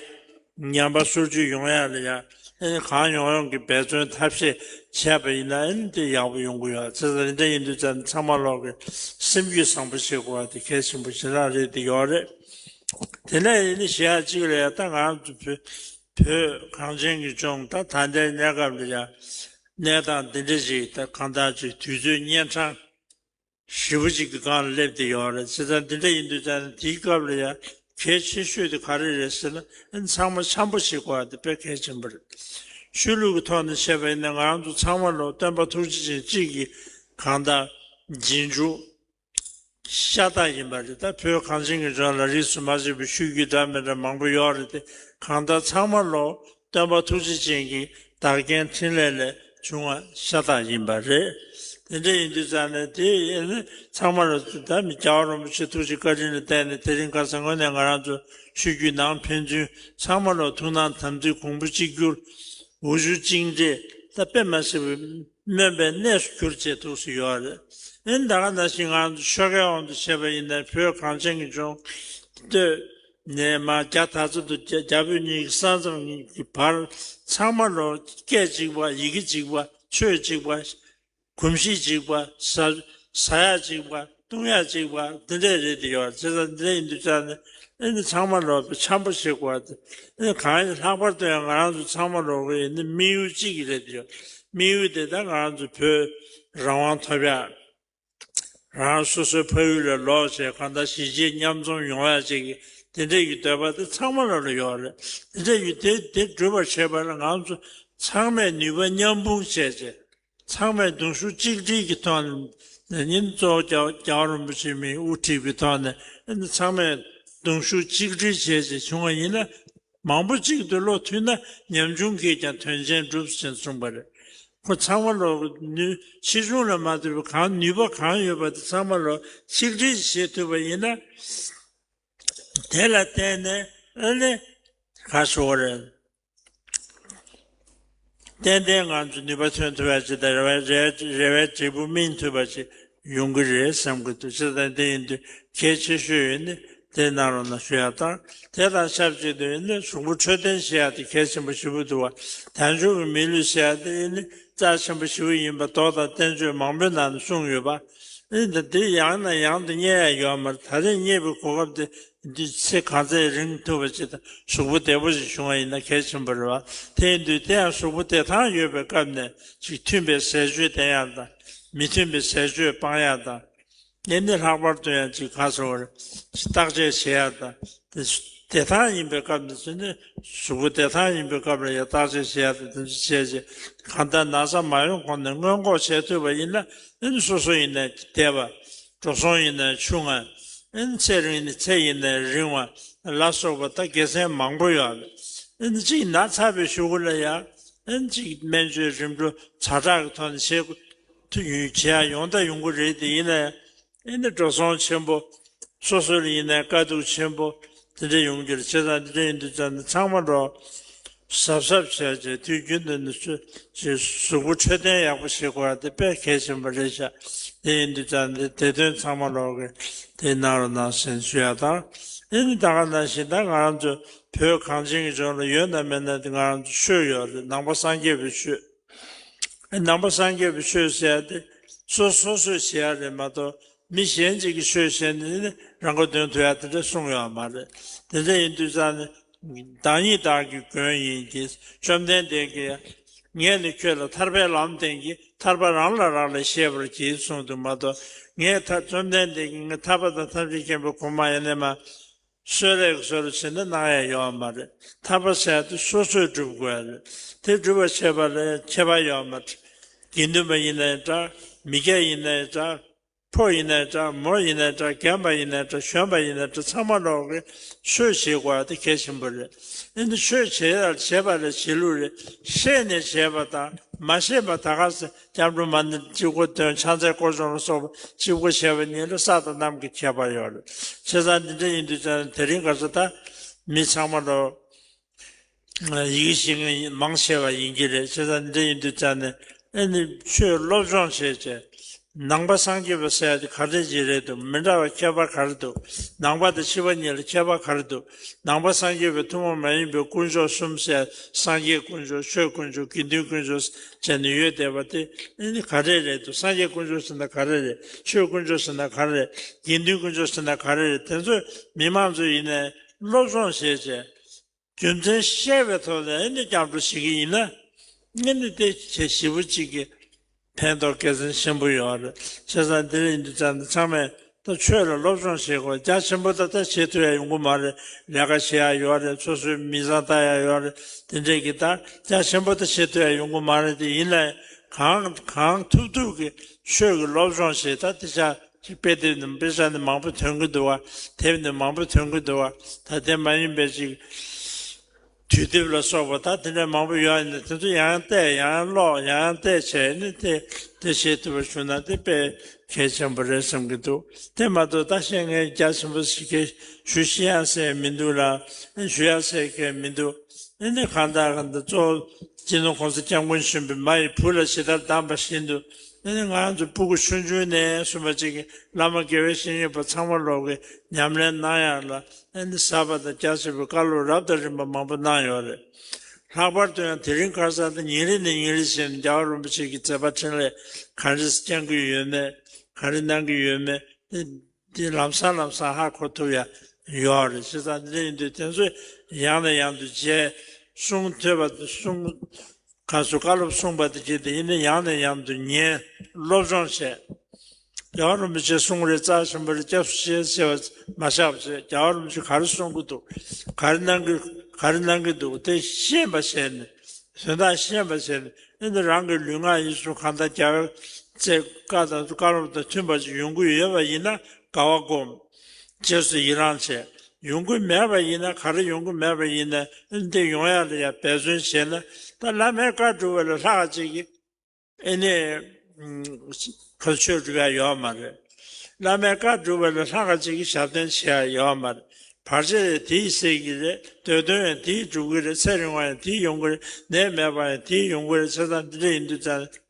ཉམས་པ་སོར་ཆུད་ཡོང་ཡ་ལ་ཡང་ཨེ་ནི་གང་ཡོང་ཡོང་གི་འབད་བརྩོན་ཐབས་ཤེས་བྱས་པ་ཡིན་ན་ཨེ་ནི་དེ་ཡག་པོ་ཡོང་གི་ཡོད། བྱས་ཙང་འདི་འདྲ་ཡིན་དུས་ཙང་ཚང་མ་ལོག་གི་སེམས་རྒྱུད་བཟང་པོ་བྱེད་དགོས་པ་དེ་གལ་ཆེན་པོ་ཞེ་དྲག་རེད་དེ་ཡོད་རེད། དེ་ནས་ཨེ་ནི་གཞས་གཅིག་ལ་ཡང་ད་ང་རང་ཚོ་བོད་བོད་གངས་ཅན་གྱི་ལྗོངས་ད་ད་ལྟའི་གནས་སྐབས་ལ་ཡང་གནས་སྟངས་འདི་འདྲ་ཞིག་ད་གང་ལྟར་ཅིག་དུས་ཚོད་གཉན་འཕྲང་ཞེ་པོ་ཅིག་གི་སྒང་ལ་སླེབས་བསྡད་ཡོད་རེད། བྱས་ཙང་འདི་འདྲ་ཡིན་དུས་ཙང་ནས་དེའི་སྐབས་ལ་ཡང་གལ་ཆེ་ཤོས་དེ་ག་རེ་རེད་ཟེར་ན་ཨ་ནི་ཚང་མ་འཆམ་པོ་བྱེད་དགོས་པ་དེ་དཔེ་གལ་ཆེན་པོ་རེད། ཆོས་ལུགས་ཀྱི་ཐོག་ནས་བཤད་པ་ཡིན་ན་ང་རང་ཚོ་ཚང་མ་ལོ་སྟོན་པ་ཐུགས་རྗེ་ཅན་གཅིག་གི་གང་ལྟར་རྗེས་འཇུག་ཤ་སྟག་ཡིན་པ་རེད། ད་བོད་གངས་ཅན་གྱི་ལྗོངས་ལ་རིས་སུ་མ་ཆད་པའི་ཆོས་བརྒྱུད་འདྲ་མི་འདྲ་མང་པོ་ཡོད་རེད་དེ། གང་ལྟར་ཚང་མ་ལོ་སྟོན་པ་ཐུགས་རྗེ་ཅན་གྱི་བདག་རྐྱེན་འཕྲིན་ལས་ལས་བྱུང་བ་ཤ་སྟག་ཡིན་པ་རེད། དེ་འདྲ་ཡིན་དུས་ཙང་ནས་དེ་ཡིན་ན་ཚང་མ་ལོ་ད་མི་རྒྱལ་བ་རིན་པོ་ཆེ་ཐུགས་རྗེ་བཀའ་དྲིན་ལ་བརྟེན་ནས་དེ་རིང་ཁ་སང་དངོས་གནས་ང་རང་ཚོ་ཆོས་བརྒྱུད་ནང་ཕན་ཚུན་ཚང་མ་ལོ་ཐུགས་སྣང་དམ་ཚིག་གོང་བུ་གཅིག་གྱུར་འོ་ཆུ་གཅིག་འདྲེས་ད་དཔེ་མ་སྲིད་པའི་སྨོན་པའི་གནས་སུ་གྱུར་བྱས་ཐུགས་སུ་ཡོད་རེད། ཨེ་ད་ག་ནང་བཞིན་ང་ཚོ་ཆོལ་ཁའི་དབང་དུ་བྱས་པ་ཡིན་ན་བོད་གངས་ཅན་གྱི་ལྗོངས་སྟོད་ནས་མར་རྒྱ་དར་ཚུལ་དུ་རྒྱ་རྒྱ་བོད་གཉིས་ཀྱི་ས་མཚམས་གཉིས་ཀྱི་བར་ཚང་མ་ལོ་སྐད་གཅིག་པ་ཡི་གེ་གཅིག་པ་ཆོས་གཅིག་པ་གོམས་གཤིས་གཅིག་པ་ཟ་ཟ་ཡག་གཅིག་པ་བཏུང་ཡག་གཅིག་པ་འདི་འདྲས་རེད་དེ་ཡོད། བྱས་ཙང་འདི་འདྲས་ཡིན་དུས་ཙང་ནས་ཨེ་ནི་ཚང་མ་ལོ་འཆམ་པོ་བྱེད་དགོས་པ་དེ་ཨེ་གང་ཡིན་ལྷག་པར་དུ་ཡང་ང་རང་ཚོ་ཚང་མ་ལོ་གི་ཨེ་ནི་དམིགས་ཡུལ་གཅིག་གི་རེད་དེ་ཡོད། དམིགས་ཡུལ་དེ་ད་ང་རང་ཚོ་བོད་རང་དབང་ཐོབ་ཡག་རང་སོ་སོའི་ཕ་ཡུལ་ལ་ལོག་བྱས་གང་ལྟར་གཞིས་བྱེས་མཉམ་འཛོམས་ཡོང་ཡག་ཅིག་གི་དེ་འདྲས་ཀྱི་འདོད་པ་དེ་ཚང་མ་ལ་ལ་ཡོད་རེད། དེ་འདྲས་ཀྱི་དེ་དེ་སྒྲུབ་པར་བྱེད་པ་ལ་ང་ཚོ་ཚང་མས་ནུས་པ་མཉམ་སྤུངས་བྱས་བྱས། ཚང་མས་གདུང་ཤུགས་གཅིག་སྒྲིལ་གྱི་ཐོག་ནས་ཉིན་གཙོ་བོ་རྒྱལ་རྒྱལ་བ་རིན་པོ་ཆེ་མིའི་དབུ་ཁྲིད་ཀྱི་ཐོག་ནས་ཚང་མས་གདུང་ཤུགས་གཅིག་སྒྲིལ་བྱས་བྱས་བྱུང་བ་ཡིན་ན་མང་པོ་གཅིག་ཏུ་བློ་མཐུན་ན་ཉམ་ཆུང་གིས་ཀྱང་དོན་ཆེན་འགྲུབ་ཅེས་གསུངས་པ་རེད། ཁོ་ཚང་མ་ལོ་ནུས་ཆེ་ཆུང་ལ་མ་ལྟོས་པར་གང་ནུས་པ་གང་ཡོད་པ་དེ་ཚང་མ་ལོ་གཅིག་སྒྲིལ་བྱེད་ཐུབ་པ་ཡིན་ན་དེ་ལ་བརྟེན་ནས་ཨ་ནི་ག་ཟེར་དགོས་རེད། ཏན་ཏན་ང་ཚོ་ནུས་པ་ཐོན་ཐུབ་པ་ཅིག་དང་རེ་བའི་རེ་རེ་བའི་འབྲས་བུ་སྨིན་ཐུབ་པ་ཅིག་ཡོང་གི་རེད་བསམ་གྱི་འདུག་བྱས་ཙང་དེ་ཡིན་དུས་གལ་ཆེ་ཤོས་ཡིན་ནི་དེ་གནང་རོགས་གནང་ཞུ་ཡག་དང་། དེ་དང་ཆབས་ཅིག་ཏུ་ཡིན་ནི་གཟུགས་པོ་འཕྲོད་བསྟེན་བྱེད་ཡག་དེ་གལ་ཆེན་པོ་ཞེ་པོ་འདུག་བ། དལ་འབྱོར་གྱི་མི་ལུས་ཟེར་ཡག་དེ་ཡིན་ནི་རྩ་ཆེན་པོ་ཞེ་པོ་ཡིན་པ་མདོ་དང་བསྟན་བཅོས་མང་པོའི་ནང་ནས་གསུངས་ཡོད་པ། ཨེ་ད་དེ་ཡང་ནས་ཡང་དུ་རྙེད་ཡག་ཡོད་མ་རེད། ད་རེས་རྙེད་པའི་གོ་སྐབས་དེ་འདི་ཚེ་གང་ཚེ་རིང་ཐུབ་པ་ཅིག་དང་གཟུགས་པོ་བདེ་པོ་ཞིག་བྱུང་བ་ཡིན་ན་གལ་ཆེན་པོ་རེད་བ། དེ་ཡིན་དུས་དེ་ཡང་གཟུགས་པོ་བདེ་ཐང་ཡོད་པའི་སྐབས་ནས་ཅིག་མཐུན་པའི་ཟས་སྤྱོད་བསྟེན་ཡག་དང་མི་མཐུན་པའི་ཟས་སྤྱོད་སྤང་ཡག་དང་། ཨེ་ནི་ལྷག་པར་དུ་ཡང་ཅིག་ག་ཟེར་བ་རེད། བརྟག་དཔྱད་བྱེད་ཡག་དང་དེ་བདེ་ཐང་ཡིན་པའི་སྐབས་ནས་བཟུང་ནས་གཟུགས་པོ་བདེ་ཐང་ཡིན་པའི་སྐབས་ལ་ཡང་བརྟག་དཔྱད་བྱེད་ཡག་དང་དེ་ཚོ་བྱས་རྗེས་གང་ལྟར་ན་ཚ་མ་ཡོང་གོང་ནས་སྔོན་འགོག་བྱེད་ཐུབ་པ་ཡིན་ན་ཨེ་ནི་སོ་སོ་ཡིན་ནའི་བདེ་བ། འགྲོ་སོང་ཡིན་ནའི་ཆུང་བ། ཨེ་ནི་ཚེ་རིང་ནི་ཚེ་ཡིན་ནའི་རིང་བ་ལ་སོགས་པ་ད་དགེ་མཚན་མང་པོ་ཡོད་རེད། ཨེ་ནི་གཅིག་ན་ཚ་བའི་གཞུག་གུ་ལ་ཡང་ཨེ་ནི་གཅིག་སྨན་བཅོས་རིམ་གྲོ་ཛ་དྲག་གི་ཐོག་ནས་བྱེད་དགོས་ཐུ་ཡུན་བྱེད་ཡག་ཡོང་ད་ཡོང་གི་རེད། དེ་ཡིན་ནའི་ ཨེ་ནི་འགྲོ་སོང་ཆེན་པོ། སོ་སོ་ལ་ཡིན་ནའི་དཀའ་སྡུག་ཆེན་པོ་དེ་འདྲ་ཡོང་རྒྱུ་རེད། བྱས་ཙང་འདི་འདྲ་ཡིན་དུས་ཙང་ནི་ཚང་མ་འགྲོ་གཟབ་གཟབ་བྱས་བྱས་དུས་རྒྱུན་དུ་ནི་ཚོ་ཅིག་གཟུགས་པོ་འཕྲོད་བསྟེན་ཡག་པོ་བྱེད་དགོས་པ་དེ་དཔེ་གལ་ཆེན་པོ་རེད་ཤག་དེ་ཡིན་དུས་ཙང་འདི་དེ་དོན་ཚང་མ་ལོག་གི་དེ་གནང་རོགས་གནང་ཟེར་ཞུ་ཡ་དང་། ཨེ་ནི་ད་ག་ནང་བཞིན་ད་ང་རང་ཚོ་བོད་གངས་ཅན་གྱི་ལྗོངས་ལ་ཡོད་ན་མེད་ན་དེ་ང་རང་ཚོ་ཆོས་ཡོད་རེད། ནང་པ་སངས་རྒྱས་པའི་ཆོས། ནང་པ་སངས་རྒྱས་པའི་ཆོས་ཟེར་ཡ་དེ་སོ་སོ་སོས་བྱེད་ཡ་རེད་མ་གཏོགས། མི་གཞན་ཅིག་གིས་ཆོས་བཤད་ནས་ནི་རང་མགོ་འདོན་ཐུབ་ཡ་དེ་འདྲ་གསུངས་ཡོད་མ་རེད། དེ་འདྲ་ཡིན་དུས་ཙང་ནི་བདག་ཉིད་བདག་གི་མགོན་ཡིན་གྱི། བཅོམ་ལྡན་འདས་ཀྱིས་ངས་ནི་ཁྱོད་ལ་ཐར་པའི་ལམ་བསྟན་གྱི། ཐར་པ་རང་ལ་རག་ལས་ཤེས་པར་གྱིས་གསུངས་འདུག་མ་གཏོགས། ངས་ཐར་བཅོམ་ལྡན་འདས་ཀྱིས་ངས་ཐར་པ་དང་ཐམས་ཅད་མཁྱེན་པའི་གོ་འཕང་ཡེ་ནས་མ་གསོལ་རས་གསོལ་རས་བྱས་ན་གནང་ཡ་ཡོད་མ་རེད། ཐར་པ་ཟེར་དུས་སོ་སོས་སྒྲུབ་དགོས་རེད། དེ་སྒྲུབ་པ་བྱེད་པ་ལ་ཁྱད་པར་ཡོད་མ་རེད། དགེ་འདུན་པ་ཡིན་ནའི་འདྲ། མི་སྐྱ་ཡིན་ནའི་འདྲ། ཕོ་ཡིན་ནའི་འདྲ། མོ་ཡིན་ནའི་འདྲ། རྒན་པ་ཡིན་ནའི་འདྲ། གཞོན་པ་ཡིན་ནའི་འདྲ། ཚང་མ་ལོག་གི་ཆོས་བྱེད་དགོས་པ་དེ་གལ་ཆེན་པོ་རེད། ཨེ་འདི་ཆོས་བྱེད་ཡ་བྱེད་པ་ལ་བྱེད་ལུགས་རེད། ཤེས་ནས་བྱེད་པ་དང་མ་ཤེས་པ། ད་ག་ས་སྐྱབས་འགྲོ་མ་ཎི་གཅིག་པོ་འདོན། ཕྱག་འཚལ་སྐོར་སྦྱོང་ལ་སོགས་པ་གཅིག་པོ་བྱས་པ་གཉིས་ལ་ས་དང་གནམ་གྱི་ཁྱད་པར་ཡོད་རེད། བྱས་ཙང་འདི་འདྲ་ཡིན་དུས་ཙང་དེ་རིང་ཁ་སང་ད་མི་ཚང་མ་ལོ་ཡི་གེ་ཤེས་མཁན་མང་ཆེ་བ་ཡིན་གྱི་རེད། བྱས་ཙང་འདི་འདྲ་ཡིན་དུས་ཙང་ནས་ཨེ་ནི་ཆོས་སློབ་སྦྱོང་བྱས་བྱས། ནང་པ་སངས་རྒྱས་པ་ཟེར་ཡ་དེ་ག་འདྲ་ཅིག་རེད་འདུག་མི་འདྲ་བ་ཁྱད་པར་ག་རེ་འདུག་ནང་པ་དང་ཕྱི་པ་གཉིས་ལ་ཁྱད་པར་ག་རེ་འདུག་ནང་པ་སངས་རྒྱས་པའི་ཐུན་མོང་མ་ཡིན་པའི་དཀོན་མཆོག་གསུམ་ཟེར། སངས་རྒྱས་དཀོན་མཆོག་ཆོས་དཀོན་མཆོག་དགེ་འདུན་དཀོན་མཆོག་བྱས་ནས་ཡོད་བསྡད་པ་དེ་ཨེ་ནི་ག་རེ་རེད་འདུག་སངས་རྒྱས་དཀོན་མཆོག་ཟེར་ན་ག་རེ་རེད། ཆོས་དཀོན་མཆོག་ཟེར་ན་ག་རེ་རེད། དགེ་འདུན་དཀོན་མཆོག་ཟེར་ན་ག་རེ་རེད། དེ་ཚོ་མི་མང་ཚོ་ཡིན་ནའི་སློབ་སྦྱོང་བྱས་བྱས། རྒྱུ་མཚན་ཤེས་པའི་ཐོག་ནས་ཨེ་ནི་སྐྱབས་འགྲོ་བྱེད་ཀྱི་ཡིན་ན། ཨེ་ནི་དེ་བྱེད་ཞེ་པོ་གཅིག་གི་ཕན་ཐོགས་དགེ་མཚན་ཆེན་པོ་ཡོད་རེད། བྱས་ཙང་འདི་འདྲ་ཡིན་དུས་ཙང་ནས་ཚང་མས་ད་ཆོས་ལ་སློབ་སྦྱོང་བྱེད་དགོས། རྒྱ་ཆེན་པོ་ད་ལྟ་བྱེད་ཐུབ་ཡ་ཡོང་གི་མ་རེད། ལས་ཀ་བྱེད་ཡ་ཡོད་རེད། སོ་སོའི་མི་ཚང་ལྟ་ཡ་ཡོད་རེད། དེ་འདྲས་ཀྱི་ད་རྒྱ་ཆེན་པོ་ད་བྱེད་ཐུབ་ཡ་ཡོང་གི་མ་རེད། དེ་ཡིན་ནའི་གང་གང་ཐུབ་ཐུབ་ཀྱི་ཆོས་ཀྱི་སློབ་སྦྱོང་བྱེད། ད་དེ་ཆ་ཅིག་དཔེ་དེབ་ནང་དཔེ་ཆ་ནི་མང་པོ་ཐོན་གྱི་འདུག་བ། དེབ་ནི་མང་པོ་ཐོན་གྱི་འདུག་བ། ད་དེ་མ་ཡིན་པའི་ཅིག་དུས་དེབ་ལ་སོགས་པ་ད་དེ་འདྲ་མང་པོ་ཡོད་ཡིན་ན། དེ་ཚོ་ཡང་ཡང་བལྟས། ཡང་ཡང་ཀློག་ཡང་ཡང་བལྟས་བྱས་ནས་དེ་དེ་བྱེད་ཐུབ་པ་བྱུང་ན་དེ་དཔེ་གལ་ཆེན་པོ་རེད་བསམ་གྱི་འདུག་དེ་མ་གཏོགས་ད་ཤེས་མཁན་རྒྱ་ཆེན་པོ་ཞིག་གིས་ཞུ་ཤེས་ཡ་ཟེར་མི་འདུག་ལ། ཞུ་ཡ་ཟེར་མཁན་མི་འདུག་ཨེ་ནི་གང་ལྟར་གང་ལྟར་གཙོ་བོ་སྤྱི་ནོར་༸གོང་ས་༸སྐྱབས་མགོན་ཆེན་པོས་མ་ཡི་བུ་ལ་ཇི་ལྟར་གདམས་པ་བཞིན་དུ། ཨེ་ནི་ང་ཚོ་སྤུ་གུ་ཆུང་ཆུང་ནས་གསུངས་པ་ཅིག་གིས་བླ་མ་དགེ་བའི་བཤེས་གཉེན་པ་ཚང་མ་ལོག་གིས་ཉམས་ལེན་གནང་ཡག་ལ་ཨེ་ནི་ཟབ་པ་དང་རྒྱ་ཆེ་བའི་བཀའ་སློབ་རབ་དང་རིམ་པ་མང་པོ་གནང་ཡོད་རེད། ལྷག་པར་དུ་ཡང་དེ་རིང་ཁ་སང་དང་ཉིན་རེ་ནས་ཉིན་རེ་བཞིན་རྒྱལ་བ་རིན་པོ་ཆེ་གི་མཛད་པ་འཕྲིན་ལས་ག་འདྲ་བསྐྱང་གི་ཡོད་མེད། ག་རེ་གནང་གི་ཡོད་མེད། དེ་དེ་ལམ་སང་ལམ་སང་ཧ་གོ་ཐུབ་ཡ་ཡོད་རེད། བྱས་ཙང་འདི་འདྲ་ཡིན་དུས་དེ་ཚོ་ཡང་ནས་ཡང་དུ་མཇལ། གསུང་ཐོས་པ་དང་གསུང་ག་ཚོད་བཀའ་སློབ་གསུངས་པ་དེ་བྱས་ཏེ་ཡིན་ན་ཡང་ནས་ཡང་དུ་ཉན། སློབ་སྦྱོང་བྱས། རྒྱལ་བ་རིན་པོ་ཆེ་གསུང་རེ་རྩ་ཆེན་པོ་རེ་སྐྱབས་སུ་མཆི་ཟེར་བ་མ་བཞག་པ་བྱས། རྒྱལ་བ་རིན་པོ་ཆེ་ག་རེ་གསུང་གི་འདུག་ག་རེ་གནང་གི་ག་རེ་གནང་གི་འདུག་དེ་ཤེས་པ་བྱས་ནས། དོན་དག་ཤེས་པ་བྱས་ནས། ཨེ་འདི་རང་གི་ལུས་ངག་ཡིད་གསུམ་གང་ལྟར་རྒྱལ་བའི་བཀའ་དང་བཀའ་སློབ་དང་མཐུན་པ་ཞིག་ཡོང་གི་ཡོད་པ་ཡིན་ན་དགའ་བ་སྒོམ། རྗེས་སུ་ཡི་རང་བྱེད། ཡོང་གི་མེད་པ་ཡིན་ན། ག་རེ་ཡོང་གི་མེད་པ་ཡིན་ན་ཨེ་འདི་ཡོང་ཡ་ལ་ཡ་འབད་བརྩོན་བྱས་ན། ད་བླ་མའི་བཀའ་སྒྲུབ་པ་ལས་ལྷག་ཅིག་གིས་ཨེ་ནི་ཁ་ཆོས་སྒྲུབ་ཡ་ཡོད་མ་རེད། བླ་མའི་བཀའ་སྒྲུབ་པ་ལས་ལྷག་ཅིག་གིས་ཞབས་བརྟན་བྱེད་ཡ་ཡོད་མ་རེད། བར་ཆད་དེ་ཡིས་སེལ་གྱི་རེད། འདོད་དོན་ཡང་དེ་ཡིས་འགྲུབ་ཀྱི་རེད། ཚེ་རིང་བ་ཡང་དེ་ཡིས་ཡོང་གི་རེད། ནད་མེད་པ་ཡང་དེ་ཡིས་ཡོང་གི་རེད། བྱས་ཙང་འདི་འདྲ་ཡིན་དུས་ཙང་།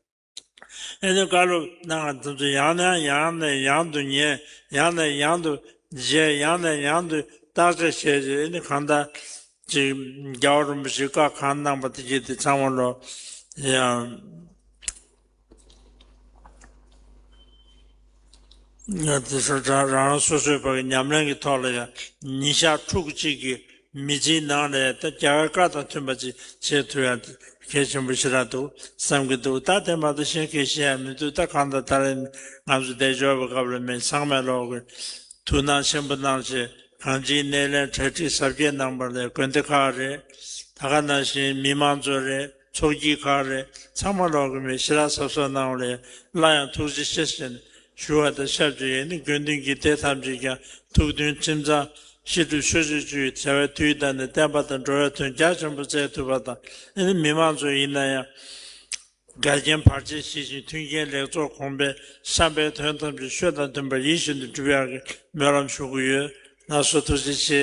ཨེ་ནི་བཀའ་སློབ་གནང་བ་དེ་ཚོ་ཡང་ནས་ཡང་ནས་ཡང་དུ་ཉན། ཡང་ནས་ཡང་དུ་མཇལ། ཡང་ནས་ཡང་དུ་བརྟག་དཔྱད་བྱས་རྗེས་ཨེ་ནི་གང་ལྟར་ཅིག་རྒྱལ་བ་རིན་པོ་ཆེས་བཀའ་གང་གནང་པ་དེ་བྱས་ཏེ་ཚང་མ་ལོ་ཡང་དེ་ཚོ་རང་རང་སོ་སོའི་བར་གྱི་ཉམས་ལེན་གྱི་ཐོག་ལ་ཡང་ཉིན་ཞག་ཕྲུགས་གཅིག་གི་མི་ཚེའི་ནང་ལ་ད་རྒྱལ་བའི་བཀའ་དང་མཐུན་པ་ཅིག་བྱེད་ཐུབ་ཡ་གལ་ཆེན་པོ་ཞེ་དྲག་འདུག་བསམ་གྱི་འདུག་ད་དེ་མ་གཏོགས་གཞན་སྐད་བཤད་ཡ་མི་འདུག་ད་གང་ལྟར་ད་རེས་ང་ཚོ་བསྡད་འབྱོར་བའི་སྐབས་ལ་མི་ཚང་མས་ལོག་གི་ཐུགས་སྣང་ཆེན་པོ་གནང་བྱས་གང་ཅིའི་སྣེ་ལེན་གྲ་སྒྲིག་གཟབ་རྒྱས་གནང་བ་ལས་དགོན་སྡེ་ཁག་རེད། ད་ག་ནང་བཞིན་མི་མང་ཚོ་རེད། ཚོགས་སྐྱིད་ཁག་རེད། ཚང་མ་ལོག་གི་མི་ཞེ་དྲག་གཟབ་གཟབ་གནང་བ་ལས་སླར་ཡང་ཐུགས་རྗེ་ཆེ་ཞེས་ཞུ་བ་དང་ཆབས་ཅིག་ཡིན་ནི་དགོན་སྡེ་གི་སྡེ་ཐམས་ཅད་ཀྱང་ཐུགས་མཐུན་ཁྲིམས་གཙང་ཤིས་སྒྲུབ་ཆོས་སྤྱོད་བཅུ་ཡི་བྱ་བའི་དུས་དང་ནི་བསྟན་པ་དང་འགྲོ་བའི་དོན་རྒྱ་ཆེན་པོ་མཛད་ཐུབ་པ་དང་ཨེ་ནི་མི་མང་ཚོ་ཡིན་ན་ཡང་ འགལ་རྐྱེན་བར་ཆད་ཞི་ཞིང་མཐུན་རྐྱེན་ལེགས་ཚོགས་གོང་འཕེལ་བསམ་པའི་དོན་ཐམས་ཅད་ཆོས་དང་མཐུན་པར་ཡིད་བཞིན་དུ་འགྲུབ་ཡག་གི་སྨོན་ལམ་ཞུ་གི་ཡོད། ལགས་སོ། ཐུགས་རྗེ་ཆེ།